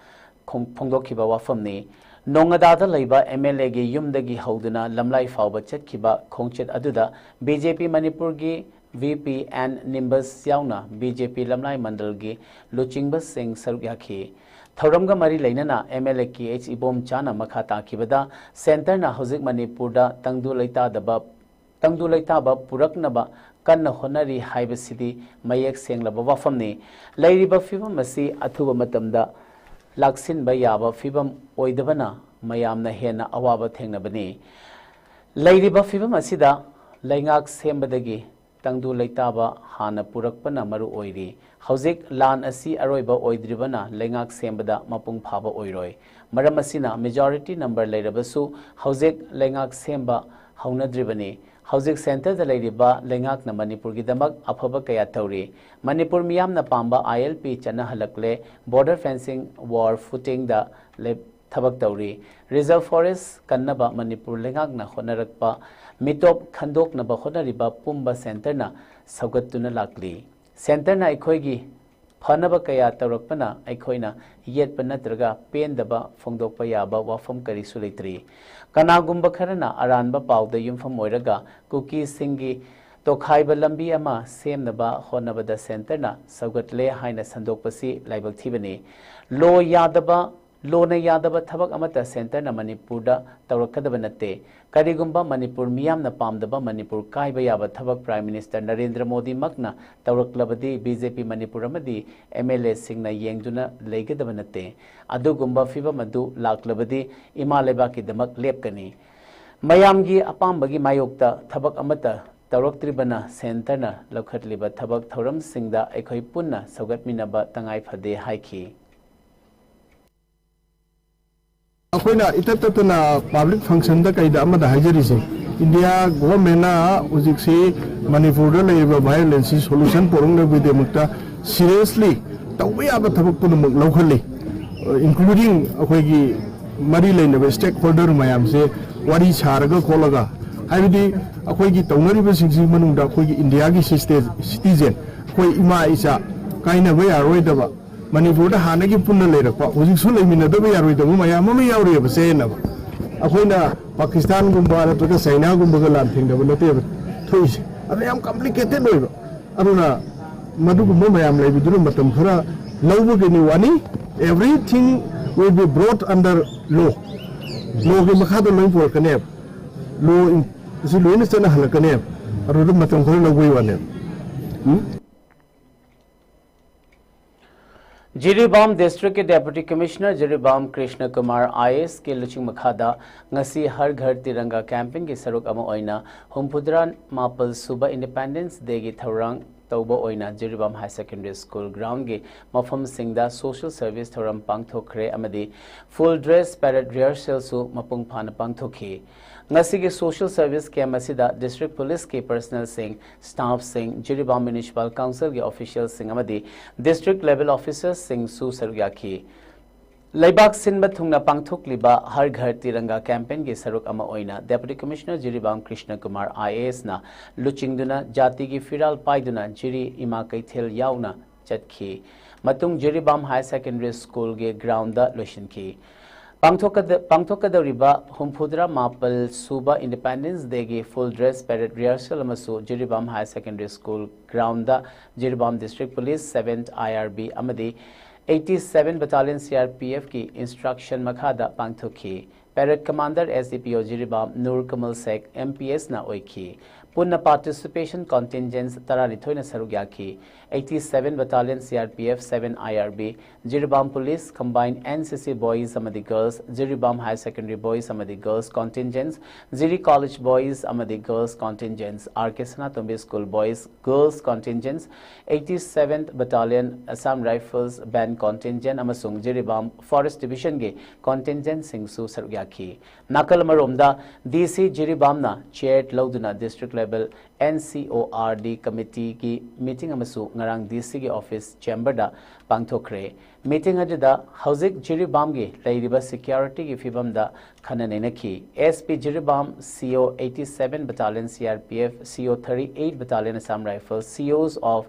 ꯈꯣꯡ-, ꯐꯣꯡꯗꯣꯛꯈꯤꯕ ꯋꯥꯐꯝꯅꯤ꯫ ꯅꯣꯉꯥꯗꯥꯗ ꯂꯩꯕ M L A ꯒꯤ ꯌꯨꯝꯗꯒꯤ ꯍꯧꯗꯨꯅ ꯂꯝꯂꯥꯏ ꯐꯥꯎꯕ ꯆꯠꯈꯤꯕ ꯈꯣꯡꯆꯠ ꯑꯗꯨꯗ B J P ꯃꯅꯤꯄꯨꯔꯒꯤ V P and Nimbus ꯌꯥꯎꯅ B J P ꯂꯝꯂꯥꯏ ꯃꯟꯗꯜꯒꯤ ꯂꯨꯆꯤꯡꯕꯁꯤꯡ ꯁꯔꯨꯛ ꯌꯥꯈꯤ꯫ ꯊꯧꯔꯝꯒ ꯃꯔꯤ ꯂꯩꯅꯅ M L A K H ꯏꯕꯣꯝꯆꯥꯅ ꯃꯈꯥ ꯇꯥꯈꯤꯕꯗ, Centre ꯅ ꯍꯧꯖꯤꯛ ꯃꯅꯤꯄꯨꯔꯗ ꯇꯪꯗꯨ ꯂꯩꯇꯥꯗꯕ ꯇꯪꯗꯨ ꯂꯩꯇꯥꯕ ꯄꯨꯔꯛꯅꯕ ꯀꯟꯅ ꯍꯣꯠꯅꯔꯤ ꯍꯥꯏꯕꯁꯤꯗꯤ ꯃꯌꯦꯛ ꯁꯦꯡꯂꯕ ꯋꯥꯐꯝꯅꯤ꯫ ꯂꯩꯔꯤꯕ ꯐꯤꯕꯝ ꯑꯁꯤ ꯑꯊꯨꯕ ꯃꯇꯝꯗ ꯂꯥꯛꯁꯤꯟꯕ ꯌꯥꯕ ꯐꯤꯕꯝ ꯑꯣꯏꯗꯕꯅ ꯃꯌꯥꯝꯅ ꯍꯦꯟꯅ ꯑꯋꯥꯕ ꯊꯦꯡꯅꯕꯅꯤ꯫ ꯂꯩꯔꯤꯕ ꯐꯤꯕꯝ ꯑꯁꯤꯗ ꯂꯩꯉꯥꯛ ꯁꯦꯝꯕꯗꯒꯤ ꯇꯪꯗꯨ ꯂꯩꯇꯥꯕ ꯍꯥꯟꯅ ꯄꯨꯔꯛꯄꯅ ꯃꯔꯨ ꯑꯣꯏꯔꯤ꯫ ꯍꯧꯖꯤꯛ ꯂꯥꯟ ꯑꯁꯤ ꯑꯔꯣꯏꯕ ꯑꯣꯏꯗ꯭ꯔꯤꯕꯅ ꯂꯩꯉꯥꯛ ꯁꯦꯝꯕꯗ ꯃꯄꯨꯡ ꯐꯥꯕ ꯑꯣꯏꯔꯣꯏ꯫ ꯃꯔꯝ ꯑꯁꯤꯅ majority number ꯂꯩꯔꯕꯁꯨ ꯍꯧꯖꯤꯛ ꯂꯩꯉꯥꯛ ꯁꯦꯝꯕ ꯍꯧꯅꯗ꯭ꯔꯤꯕꯅꯤ꯫ ꯍꯧꯖꯤꯛ ꯁꯦꯟꯇꯔꯗ ꯂꯩꯔꯤꯕ ꯂꯩꯉꯥꯛꯅ ꯃꯅꯤꯄꯨꯔꯒꯤꯗꯃꯛ ꯑꯐꯕ ꯀꯌꯥ ꯇꯧꯔꯤ꯫ ꯃꯅꯤꯄꯨꯔ ꯃꯤꯌꯥꯝꯅ ꯄꯥꯝꯕ ILP ꯆꯠꯅꯍꯜꯂꯛꯂꯦ꯫ Border fencing, war footing ꯗ ꯂꯦꯞ-, ꯊꯕꯛ ꯇꯧꯔꯤ꯫ Reserve forest ꯀꯟꯅꯕ ꯃꯅꯤꯄꯨꯔ ꯂꯩꯉꯥꯛꯅ ꯍꯣꯠꯅꯔꯛꯄ, ꯃꯤꯇꯣꯞ ꯈꯟꯗꯣꯛꯅꯕ ꯍꯣꯠꯅꯔꯤꯕ ꯄꯨꯝꯕ ꯁꯦꯟꯇꯔꯅ ꯁꯧꯒꯠꯇꯨꯅ ꯂꯥꯛꯂꯤ꯫ ꯁꯦꯟꯇꯔꯅ ꯑꯩꯈꯣꯏꯒꯤ ꯐꯅꯕ ꯀꯌꯥ ꯇꯧꯔꯛꯄꯅ ꯑꯩꯈꯣꯏꯅ ꯌꯦꯠꯄ ꯅꯠꯇ꯭ꯔꯒ ꯄꯦꯟꯗꯕ ꯐꯣꯡꯗꯣꯛꯄ ꯌꯥꯕ ꯋꯥꯐꯝ ꯀꯔꯤꯁꯨ ꯂꯩꯇ꯭ꯔꯤ꯫ ꯀꯅꯥꯒꯨꯝꯕ ꯈꯔꯅ ꯑꯔꯥꯟꯕ ꯄꯥꯎꯗ ꯌꯨꯝꯐꯝ ꯑꯣꯏꯔꯒ ꯀꯨꯀꯤꯁꯤꯡꯒꯤ ꯇꯣꯈꯥꯏꯕ ꯂꯝꯕꯤ ꯑꯃ ꯁꯦꯝꯅꯕ ꯍꯣꯠꯅꯕꯗ ꯁꯦꯟꯇꯔꯅ ꯁꯧꯒꯠꯂꯦ ꯍꯥꯏꯅ ꯁꯟꯗꯣꯛꯄꯁꯤ ꯂꯥꯏꯕꯛ ꯊꯤꯕꯅꯤ꯫ ꯂꯣ ꯌꯥꯗꯕ, ꯂꯣꯅ ꯌꯥꯗꯕ ꯊꯕꯛ ꯑꯃꯠꯇ ꯁꯦꯟꯇꯔꯅ ꯃꯅꯤꯄꯨꯔꯗ ꯇꯧꯔꯛꯀꯗꯕ ꯅꯠꯇꯦ꯫ ꯀꯔꯤꯒꯨꯝꯕ ꯃꯅꯤꯄꯨꯔ ꯃꯤꯌꯥꯝꯅ ꯄꯥꯝꯗꯕ ꯃꯅꯤꯄꯨꯔ ꯀꯥꯏꯕ ꯌꯥꯕ ꯊꯕꯛ Prime Minister Narendra ꯃꯣꯗꯤꯃꯛꯅ ꯇꯧꯔꯛꯂꯕꯗꯤ BJP Manipur ꯑꯃꯗꯤ MLA ꯁꯤꯡꯅ ꯌꯦꯡꯗꯨꯅ ꯂꯩꯒꯗꯕ ꯅꯠꯇꯦ꯫ ꯑꯗꯨꯒꯨꯝꯕ ꯐꯤꯚꯝ ꯑꯗꯨ ꯂꯥꯛꯂꯕꯗꯤ ꯏꯃꯥ ꯂꯩꯕꯥꯛꯀꯤꯗꯃꯛ ꯂꯦꯞꯀꯅꯤ꯫ ꯃꯌꯥꯝꯒꯤ ꯑꯄꯥꯝꯕꯒꯤ ꯃꯥꯌꯣꯛꯇ ꯊꯕꯛ ꯑꯃꯠꯇ ꯇꯧꯔꯛꯇ꯭ꯔꯤꯕꯅ ꯁꯦꯟꯇꯔꯅ ꯂꯧꯈꯠꯂꯤꯕ ꯊꯕꯛ ꯊꯧꯔꯝꯁꯤꯡꯗ ꯑꯩꯈꯣꯏ ꯄꯨꯟꯅ ꯁꯧꯒꯠꯃꯤꯟꯅꯕ ꯇꯉꯥꯏ ꯐꯗꯦ ꯍꯥꯏꯈꯤ꯫ ꯑꯩꯈꯣꯏꯅ ꯏꯇꯠ ꯇꯠꯇꯅ ꯄꯕ꯭ꯂꯤꯛ ꯐꯪꯁꯟꯗ ꯀꯩꯗ ꯑꯃꯗ ꯍꯥꯏꯖꯔꯤꯁꯦ, ꯏꯟꯗꯤꯌꯥ ꯒꯣꯚꯔꯟꯃꯦꯟꯅ ꯍꯧꯖꯤꯛꯁꯤ ꯃꯅꯤꯄꯨꯔꯗ ꯂꯩꯔꯤꯕ ꯚꯥꯏꯑꯣꯂꯦꯟꯁꯁꯤ ꯁꯣꯂꯨꯁꯟ ꯄꯨꯔꯛꯅꯕꯒꯤꯗꯃꯛꯇ ꯁꯤꯔꯤꯌꯁꯂꯤ ꯇꯧꯕ ꯌꯥꯕ ꯊꯕꯛ ꯄꯨꯝꯅꯃꯛ ꯂꯧꯈꯠꯂꯤ, ꯏꯟꯀ꯭ꯂꯨꯗꯤꯡ ꯑꯩꯈꯣꯏꯒꯤ ꯃꯔꯤ ꯂꯩꯅꯕ ꯁ꯭ꯇꯦꯛ ꯍꯣꯜꯗꯔ ꯃꯌꯥꯝꯁꯦ ꯋꯥꯔꯤ ꯁꯥꯔꯒ ꯈꯣꯠꯂꯒ, ꯍꯥꯏꯕꯗꯤ ꯑꯩꯈꯣꯏꯒꯤ ꯇꯧꯅꯔꯤꯕꯁꯤꯡꯁꯤꯒꯤ ꯃꯅꯨꯡꯗ ꯑꯩꯈꯣꯏꯒꯤ ꯏꯟꯗꯤꯌꯥꯒꯤ ꯁꯤꯁꯇꯦ-, ꯁꯤꯇꯤꯖꯦꯟ, ꯑꯩꯈꯣꯏ ꯏꯃꯥ ꯏꯆꯥ ꯀꯥꯏꯅꯕ ꯌꯥꯔꯣꯏꯗꯕ, ꯃꯅꯤꯄꯨꯔꯗ ꯍꯥꯟꯅꯒꯤ ꯄꯨꯟꯅ ꯂꯩꯔꯛꯄ, ꯍꯧꯖꯤꯛꯁꯨ ꯂꯩꯃꯤꯟꯅꯗꯕ ꯌꯥꯔꯣꯏꯗꯕ ꯃꯌꯥꯝ ꯑꯃ ꯌꯥꯎꯔꯤꯑꯕ ꯆꯌꯦꯠꯅꯕ꯫ ꯑꯩꯈꯣꯏꯅ ꯄꯥꯀꯤꯁꯇꯥꯟꯒꯨꯝꯕ ꯅꯠꯇ꯭ꯔꯒ ꯆꯥꯏꯅꯥꯒꯨꯝꯕꯒ ꯂꯥꯟ ꯊꯦꯡꯅꯕ ꯅꯠꯇꯦꯕ ꯊꯣꯛꯏꯁꯦ꯫ ꯑꯗꯨ ꯌꯥꯝ ꯀꯝꯄ꯭ꯂꯤꯀꯦꯇꯦꯠ ꯑꯣꯏꯕ꯫ ꯑꯗꯨꯅ ꯃꯗꯨꯒꯨꯝꯕ ꯃꯌꯥꯝ ꯂꯩꯕꯗꯨꯅ ꯃꯇꯝ ꯈꯔ ꯂꯧꯕꯒꯤꯅꯤ ꯋꯥꯅꯤ꯫ Everything will be brought under law꯫ ꯂꯣꯒꯤ ꯃꯈꯥꯗ ꯂꯣꯏ ꯄꯨꯔꯛꯀꯅꯦꯕ꯫ ꯂꯣ ꯏꯟ-, ꯑꯁꯤ ꯂꯣꯏꯅ ꯆꯠꯅꯍꯜꯂꯛꯀꯅꯦꯕ꯫ ꯑꯗꯨꯗ ꯃꯇꯝ ꯈꯔ ꯂꯧꯕꯒꯤ ꯋꯥꯅꯦꯕ꯫ ꯎꯝ? ꯖꯤꯔꯤꯕꯥꯝ ꯗꯤꯁꯇ꯭ꯔꯤꯛꯀꯤ ꯗꯦꯄꯨꯇꯤ ꯀꯃꯤꯁꯅꯔ ꯖꯤꯔꯤꯕꯥꯝ ꯀ꯭ꯔꯤꯁꯅ ꯀꯨꯃꯥꯔ IASꯀꯤ ꯂꯨꯆꯤꯡ ꯃꯈꯥꯗ ꯉꯁꯤ ꯍꯔ ꯘꯔ ꯇꯤꯔꯪꯒꯥ ꯀꯦꯝꯄꯦꯟꯒꯤ ꯁꯔꯨꯛ ꯑꯃ ꯑꯣꯏꯅ ꯍꯨꯝꯐꯨꯇꯔꯥ ꯃꯥꯄꯜ ꯁꯨꯕ ꯏꯟꯗꯤꯄꯦꯟꯗꯦꯟꯁ ꯗꯦꯒꯤ ꯊꯧꯔꯥꯡ ꯇꯧꯕ ꯑꯣꯏꯅ ꯖꯤꯔꯤꯕꯥꯝ ꯍꯥꯌꯔ ꯁꯦꯀꯦꯟꯗꯔꯤ ꯁ꯭ꯀꯨꯜ ꯒ꯭ꯔꯥꯎꯟꯒꯤ ꯃꯐꯝꯁꯤꯡꯗ ꯁꯣꯁꯤꯌꯦꯜ ꯁꯔꯚꯤꯁ ꯊꯧꯔꯝ ꯄꯥꯡꯊꯣꯛꯈ꯭ꯔꯦ ꯑꯃꯗꯤ ꯐꯨꯜ ꯗ꯭ꯔꯦꯁ ꯄꯦꯔꯦꯗ ꯔꯤꯍꯔꯁꯦꯜꯁꯨ ꯃꯄꯨꯡ ꯐꯥꯅ ꯄꯥꯡꯊꯣꯛꯈꯤ꯫ ꯉꯁꯤꯒꯤ social service camp ꯑꯁꯤꯗ district police ꯀꯤ personnel ꯁꯤꯡ, staff ꯁꯤꯡ, ꯖꯤꯔꯤꯕꯥꯝ Municipal Council ꯒꯤ official ꯁꯤꯡ ꯑꯃꯗꯤ district level officers ꯁꯤꯡꯁꯨ ꯁꯔꯨꯛ ꯌꯥꯈꯤ꯫ ꯂꯩꯕꯥꯛ ꯁꯤꯟꯕ ꯊꯨꯡꯅ ꯄꯥꯡꯊꯣꯛꯂꯤꯕ ꯍꯔ ꯘꯔ ꯇꯤꯔꯪꯒꯥ campaign ꯒꯤ ꯁꯔꯨꯛ ꯑꯃ ꯑꯣꯏꯅ Deputy Commissioner Jiribam Krishna Kumar I A S ꯅ ꯂꯨꯆꯤꯡꯗꯨꯅ ꯖꯥꯇꯤꯒꯤ ꯐꯤꯔꯥꯜ ꯄꯥꯏꯗꯨꯅ ꯖꯤꯔꯤ ꯏꯃꯥ ꯀꯩꯊꯦꯜ ꯌꯥꯎꯅ ꯆꯠꯈꯤ꯫ ꯃꯇꯨꯡ ꯖꯤꯔꯤꯕꯥꯝ Higher Secondary School ꯒꯤ ground ꯗ ꯂꯣꯏꯁꯤꯟꯈꯤ꯫ ꯄꯥꯡꯊꯣꯛꯀꯗ-, ꯄꯥꯡꯊꯣꯛꯀꯗꯧꯔꯤꯕ ꯍꯨꯝꯐꯨꯇꯔꯥ ꯃꯥꯄꯜ ꯁꯨꯕ Independence Day ꯒꯤ full dress parade rehearsal ꯑꯃꯁꯨ Jiribam Higher Secondary School ground the Jiribam District Police, seventh I R B ꯑꯃꯗꯤ eighty seven Battalion C R P F ꯀꯤ instruction ꯃꯈꯥꯗ ꯄꯥꯡꯊꯣꯛꯈꯤ꯫ Parade Commander S D P O Jiribam Nur ꯀꯃꯜ ꯁꯦꯈ M P S ꯅ ꯑꯣꯏꯈꯤ꯫ ꯄꯨꯟꯅ participation contingents ꯇꯔꯥꯅꯤꯊꯣꯏꯅ ꯁꯔꯨꯛ ꯌꯥꯈꯤ꯫ eighty seven Battalion C R P F, seven I R B, Jiribam Police, combined N C C boys ꯑꯃꯗꯤ girls, Jiribam Higher Secondary boys ꯑꯃꯗꯤ girls contingents, ꯖꯤꯔꯤ College boys ꯑꯃꯗꯤ girls contingents, R K ꯁꯅꯥꯇꯣꯝꯕꯤ School boys, girls contingents, eighty seventh Battalion, Assam Rifles band contingent ꯑꯃꯁꯨꯡ Jiribam Forest Division ꯒꯤ contingent ꯁꯤꯡꯁꯨ ꯁꯔꯨꯛ ꯌꯥꯈꯤ꯫ ꯅꯥꯀꯜ ꯑꯃꯔꯣꯝꯗ, D C ꯖꯤꯔꯤꯕꯥꯝꯅ chair ꯂꯧꯗꯨꯅ district level N C O R D committee ꯒꯤ meeting ꯑꯃꯁꯨ ꯉꯔꯥꯡ D C ꯒꯤ office chamber ꯗ ꯄꯥꯡꯊꯣꯛꯈ꯭ꯔꯦ꯫ Meeting ꯑꯗꯨꯗ ꯍꯧꯖꯤꯛ ꯖꯤꯔꯤꯕꯥꯝꯒꯤ ꯂꯩꯔꯤꯕ security ꯒꯤ ꯐꯤꯕꯝꯗ ꯈꯟꯅ ꯅꯩꯅꯈꯤ꯫ S P Jiribam, C O eighty seven Battalion C R P F, C O thirty eight Battalion Assam Rifles, C Os of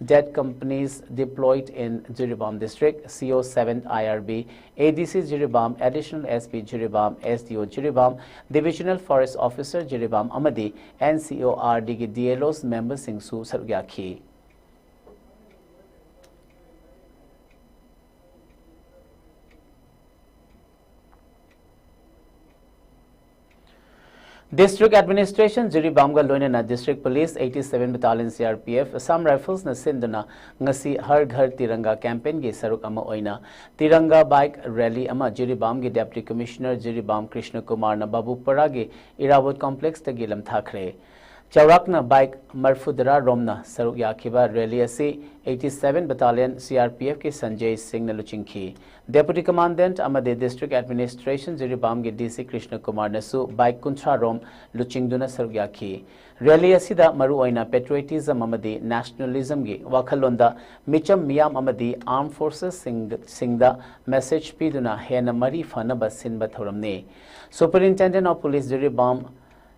that companies deployed in Jiribam district, C O seven I R B, A D C Jiribam, Additional S P Jiribam, S D O Jiribam, Divisional Forest Officer Jiribam ꯑꯃꯗꯤ N C O R D ꯒꯤ D L Os member ꯁꯤꯡꯁꯨ ꯁꯔꯨꯛ ꯌꯥꯈꯤ꯫ District Administration ꯖꯤꯔꯤꯕꯥꯝꯒ ꯂꯣꯏꯅꯅ District Police, eighty seven Battalion C R P F, Assam Rifles ꯅ ꯁꯤꯟꯗꯨꯅ ꯉꯁꯤ ꯍꯔ ꯘꯔ ꯇꯤꯔꯪꯒꯥ campaign ꯒꯤ ꯁꯔꯨꯛ ꯑꯃ ꯑꯣꯏꯅ ꯇꯤꯔꯪꯒꯥ bike rally ꯑꯃ ꯖꯤꯔꯤꯕꯥꯝꯒꯤ Deputy Commissioner ꯖꯤꯔꯤꯕꯥꯝ ꯀ꯭ꯔꯤꯁꯅ ꯀꯨꯃꯥꯔꯅ ꯕꯥꯕꯨꯄꯔꯥꯒꯤ ꯏꯔꯥꯕꯣꯠ complex ꯇꯒꯤ ꯂꯝꯊꯥꯈ꯭ꯔꯦ꯫ ꯆꯥꯎꯔꯥꯛꯅ ꯕꯥꯏꯛ ꯃꯔꯐꯨꯇꯔꯥ ꯔꯣꯝꯅ ꯁꯔꯨꯛ ꯌꯥꯈꯤꯕ ꯔꯦꯂꯤ ꯑꯁꯤ eighty seven Battalion C R P F ꯀꯤ ꯁꯟꯖꯦ ꯁꯤꯡꯅ ꯂꯨꯆꯤꯡꯈꯤ꯫ Deputy Commandant ꯑꯃꯗꯤ District Administration ꯖꯤꯔꯤꯕꯥꯝꯒꯤ D C ꯀ꯭ꯔꯤꯁꯅ ꯀꯨꯃꯥꯔꯅꯁꯨ ꯕꯥꯏꯛ ꯀꯨꯟꯊ꯭ꯔꯥ ꯔꯣꯝ ꯂꯨꯆꯤꯡꯗꯨꯅ ꯁꯔꯨꯛ ꯌꯥꯈꯤ꯫ ꯔꯦꯂꯤ ꯑꯁꯤꯗ ꯃꯔꯨꯑꯣꯏꯅ patriotism ꯑꯃꯗꯤ nationalism ꯒꯤ ꯋꯥꯈꯜꯂꯣꯟꯗ ꯃꯤꯆꯝ ꯃꯤꯌꯥꯝ ꯑꯃꯗꯤ Armed Forces ꯁꯤꯡꯗ message ꯄꯤꯗꯨꯅ ꯍꯦꯟꯅ ꯃꯔꯤ ꯐꯅꯕ ꯁꯤꯟꯕ ꯊꯧꯔꯝꯅꯤ꯫ Superintendent of Police Jiribam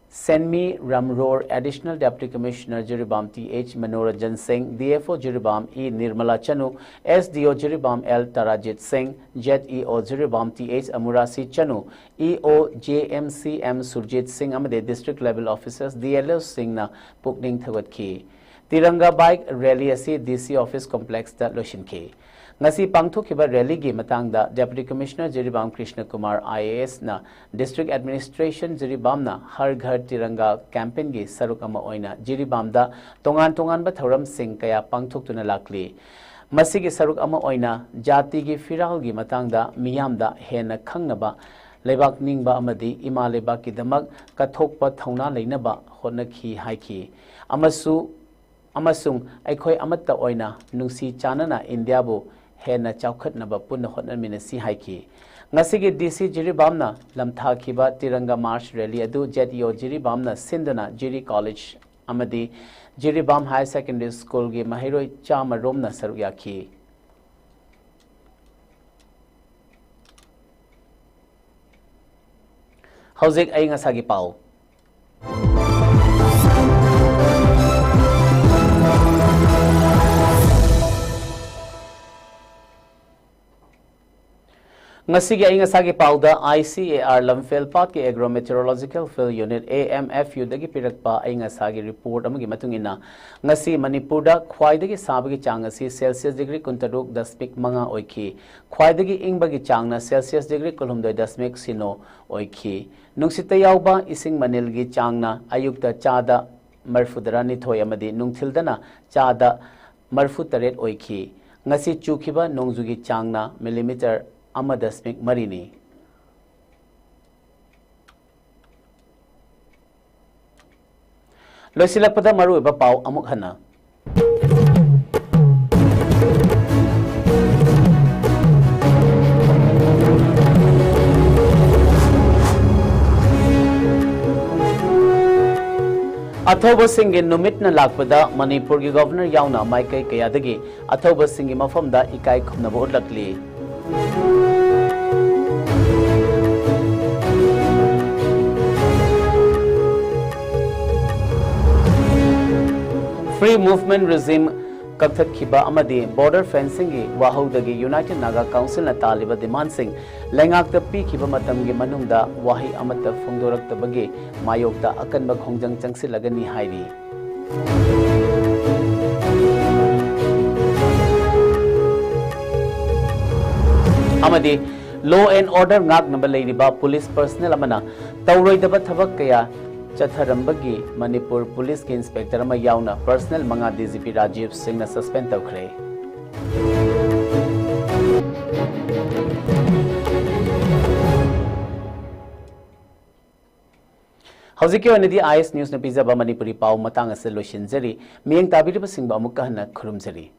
ꯁꯦꯟꯃꯤ ꯔꯝꯔꯣꯔ, Additional Deputy Commissioner Jiribam Th Manoranjan ꯁꯤꯡ, D F O Jiribam E Nirmala ꯆꯅꯨ, S D O Jiribam L ꯇꯔꯥꯖꯤꯠ ꯁꯤꯡ, Z E O Jiribam Th ꯑꯃꯨꯔꯥꯁꯤ ꯆꯅꯨ, E O J M C M Surjit ꯁꯤꯡ ꯑꯃꯗꯤ District Level Officers, D L O ꯁꯤꯡꯅ ꯄꯨꯛꯅꯤꯡ ꯊꯧꯒꯠꯈꯤ꯫ ꯇꯤꯔꯪꯒꯥ bike rally ꯑꯁꯤ D C Office Complex ꯇ ꯂꯣꯏꯁꯤꯟꯈꯤ꯫ ꯉꯁꯤ ꯄꯥꯡꯊꯣꯛꯈꯤꯕ ꯔꯦꯂꯤꯒꯤ ꯃꯇꯥꯡꯗ Deputy Commissioner Jiribam Krishna Kumar I A S ꯅ District Administration ꯖꯤꯔꯤꯕꯥꯝꯅ ꯍꯔ ꯘꯔ ꯇꯤꯔꯪꯒꯥ campaign ꯒꯤ ꯁꯔꯨꯛ ꯑꯃ ꯑꯣꯏꯅ ꯖꯤꯔꯤꯕꯥꯝꯗ ꯇꯣꯉꯥꯟ ꯇꯣꯉꯥꯟꯕ ꯊꯧꯔꯝꯁꯤꯡ ꯀꯌꯥ ꯄꯥꯡꯊꯣꯛꯇꯨꯅ ꯂꯥꯛꯂꯤ꯫ ꯃꯁꯤꯒꯤ ꯁꯔꯨꯛ ꯑꯃ ꯑꯣꯏꯅ ꯖꯥꯇꯤꯒꯤ ꯐꯤꯔꯥꯜꯒꯤ ꯃꯇꯥꯡꯗ ꯃꯤꯌꯥꯝꯗ ꯍꯦꯟꯅ ꯈꯪꯅꯕ, ꯂꯩꯕꯥꯛ ꯅꯤꯡꯕ ꯑꯃꯗꯤ ꯏꯃꯥ ꯂꯩꯕꯥꯛꯀꯤꯗꯃꯛ ꯀꯠꯊꯣꯛꯄ ꯊꯧꯅꯥ ꯂꯩꯅꯕ ꯍꯣꯠꯅꯈꯤ ꯍꯥꯏꯈꯤ꯫ ꯑꯃꯁꯨ ꯑꯃꯁꯨꯡ ꯑꯩꯈꯣꯏ ꯑꯃꯠꯇ ꯑꯣꯏꯅ ꯅꯨꯡꯁꯤ ꯆꯥꯟꯅꯅ ꯏꯟꯗꯤꯌꯥꯕꯨ ꯍꯦꯟꯅ ꯆꯥꯎꯈꯠꯅꯕ ꯄꯨꯟꯅ ꯍꯣꯠꯅꯃꯤꯟꯅꯁꯤ ꯍꯥꯏꯈꯤ꯫ ꯉꯁꯤꯒꯤ D C ꯖꯤꯔꯤꯕꯥꯝꯅ ꯂꯝꯊꯥꯈꯤꯕ ꯇꯤꯔꯪꯒꯥ march rally ꯑꯗꯨ Z E O ꯖꯤꯔꯤꯕꯥꯝꯅ ꯁꯤꯟꯗꯨꯅ ꯖꯤꯔꯤ College ꯑꯃꯗꯤ ꯖꯤꯔꯤꯕꯥꯝ Higher Secondary School ꯒꯤ ꯃꯍꯩꯔꯣꯏ ꯆꯥꯝꯃ ꯔꯣꯝꯅ ꯁꯔꯨꯛ ꯌꯥꯈꯤ꯫ ꯍꯧꯖꯤꯛ ꯑꯏꯪ ꯑꯁꯥꯒꯤ ꯄꯥꯎ꯫ ꯉꯁꯤꯒꯤ ꯑꯏꯪ ꯑꯁꯥꯒꯤ ꯄꯥꯎꯗ I C A R ꯂꯝꯐꯦꯜ ꯄꯥꯠꯀꯤ Agro Meteorological Field Unit, A M F U ꯗꯒꯤ ꯄꯤꯔꯛꯄ ꯑꯏꯪ ꯑꯁꯥꯒꯤ report ꯑꯃꯒꯤ ꯃꯇꯨꯡ ꯏꯟꯅ, ꯉꯁꯤ ꯃꯅꯤꯄꯨꯔꯗ ꯈ꯭ꯋꯥꯏꯗꯒꯤ ꯁꯥꯕꯒꯤ ꯆꯥꯡ ꯑꯁꯤ Celsius degree ꯀꯨꯟꯇꯔꯨꯛ ꯗꯁꯃꯤꯛ ꯃꯉꯥ ꯑꯣꯏꯈꯤ꯫ ꯈ꯭ꯋꯥꯏꯗꯒꯤ ꯏꯪꯕꯒꯤ ꯆꯥꯡꯅ Celsius degree ꯀꯨꯟꯍꯨꯝꯗꯣꯏ ꯗꯁꯃꯤꯛ ꯁꯤꯅꯣ ꯑꯣꯏꯈꯤ꯫ ꯅꯨꯡꯁꯤꯠꯇ ꯌꯥꯎꯕ ꯏꯁꯤꯡ ꯃꯅꯤꯜꯒꯤ ꯆꯥꯡꯅ ꯑꯌꯨꯛꯇ ꯆꯥꯗ ꯃꯔꯐꯨꯇꯔꯥꯅꯤꯊꯣꯏ ꯑꯃꯗꯤ ꯅꯨꯡꯊꯤꯜꯗꯅ ꯆꯥꯗ ꯃꯔꯐꯨꯇꯔꯦꯠ ꯑꯣꯏꯈꯤ꯫ ꯉꯁꯤ ꯆꯨꯈꯤꯕ ꯅꯣꯡꯖꯨꯒꯤ ꯆꯥꯡꯅ millimeter ꯑꯃ ꯗꯁꯃꯤꯛ ꯃꯔꯤꯅꯤ꯫ ꯂꯣꯏꯁꯤꯜꯂꯛꯄꯗ ꯃꯔꯨꯑꯣꯏꯕ ꯄꯥꯎ ꯑꯃꯨꯛ ꯍꯟꯅ꯫ ꯑꯊꯧꯕꯁꯤꯡꯒꯤ ꯅꯨꯃꯤꯠꯅ ꯂꯥꯛꯄꯗ ꯃꯅꯤꯄꯨꯔꯒꯤ ꯒꯣꯚꯔꯅꯔ ꯌꯥꯎꯅ ꯃꯥꯏꯀꯩ ꯀꯌꯥꯗꯒꯤ ꯑꯊꯧꯕꯁꯤꯡꯒꯤ ꯃꯐꯝꯗ ꯏꯀꯥꯏ ꯈꯨꯝꯅꯕ ꯎꯠꯂꯛꯂꯤ꯫ Free Movement Regime ꯀꯛꯊꯠꯈꯤꯕ ꯑꯃꯗꯤ border fencingꯒꯤ ꯋꯥꯍꯧꯗꯒꯤ United Naga Councilꯅ ꯇꯥꯜꯂꯤꯕ demandꯁꯤꯡ ꯂꯩꯉꯥꯛꯇ ꯄꯤꯈꯤꯕ ꯃꯇꯝꯒꯤ ꯃꯅꯨꯡꯗ ꯋꯥꯍꯩ ꯑꯃꯠꯇ ꯐꯣꯡꯗꯣꯔꯛꯇꯕꯒꯤ ꯃꯥꯌꯣꯛꯇ ꯑꯀꯟꯕ ꯈꯣꯡꯖꯪ ꯆꯪꯁꯤꯜꯂꯒꯅꯤ ꯍꯥꯏꯔꯤ꯫ ꯑꯃꯗꯤ law and order ꯉꯥꯛꯅꯕ ꯂꯩꯔꯤꯕ police personnel ꯑꯃꯅ ꯇꯧꯔꯣꯏꯗꯕ ꯊꯕꯛ ꯀꯌꯥ ꯆꯠꯊꯔꯝꯕꯒꯤ ꯃꯅꯤꯄꯨꯔ policeꯀꯤ inspector ꯑꯃ ꯌꯥꯎꯅ personnel ꯃꯉꯥ DGP ꯔꯥꯖꯤꯕ ꯁꯤꯡꯅ suspend ꯇꯧꯈ꯭ꯔꯦ꯫ ꯍꯧꯖꯤꯛꯀꯤ ꯑꯣꯏꯅꯗꯤ IS Newsꯅ ꯄꯤꯖꯕ ꯃꯅꯤꯄꯨꯔꯤ ꯄꯥꯎ ꯃꯇꯥꯡ ꯑꯁꯤ ꯂꯣꯏꯁꯤꯟꯖꯔꯤ꯫ ꯃꯤꯠꯌꯦꯡ ꯇꯥꯕꯤꯔꯤꯕꯁꯤꯡꯕꯨ ꯑꯃꯨꯛꯀ ꯍꯟꯅ ꯈꯨꯔꯨꯝꯖꯔꯤ꯫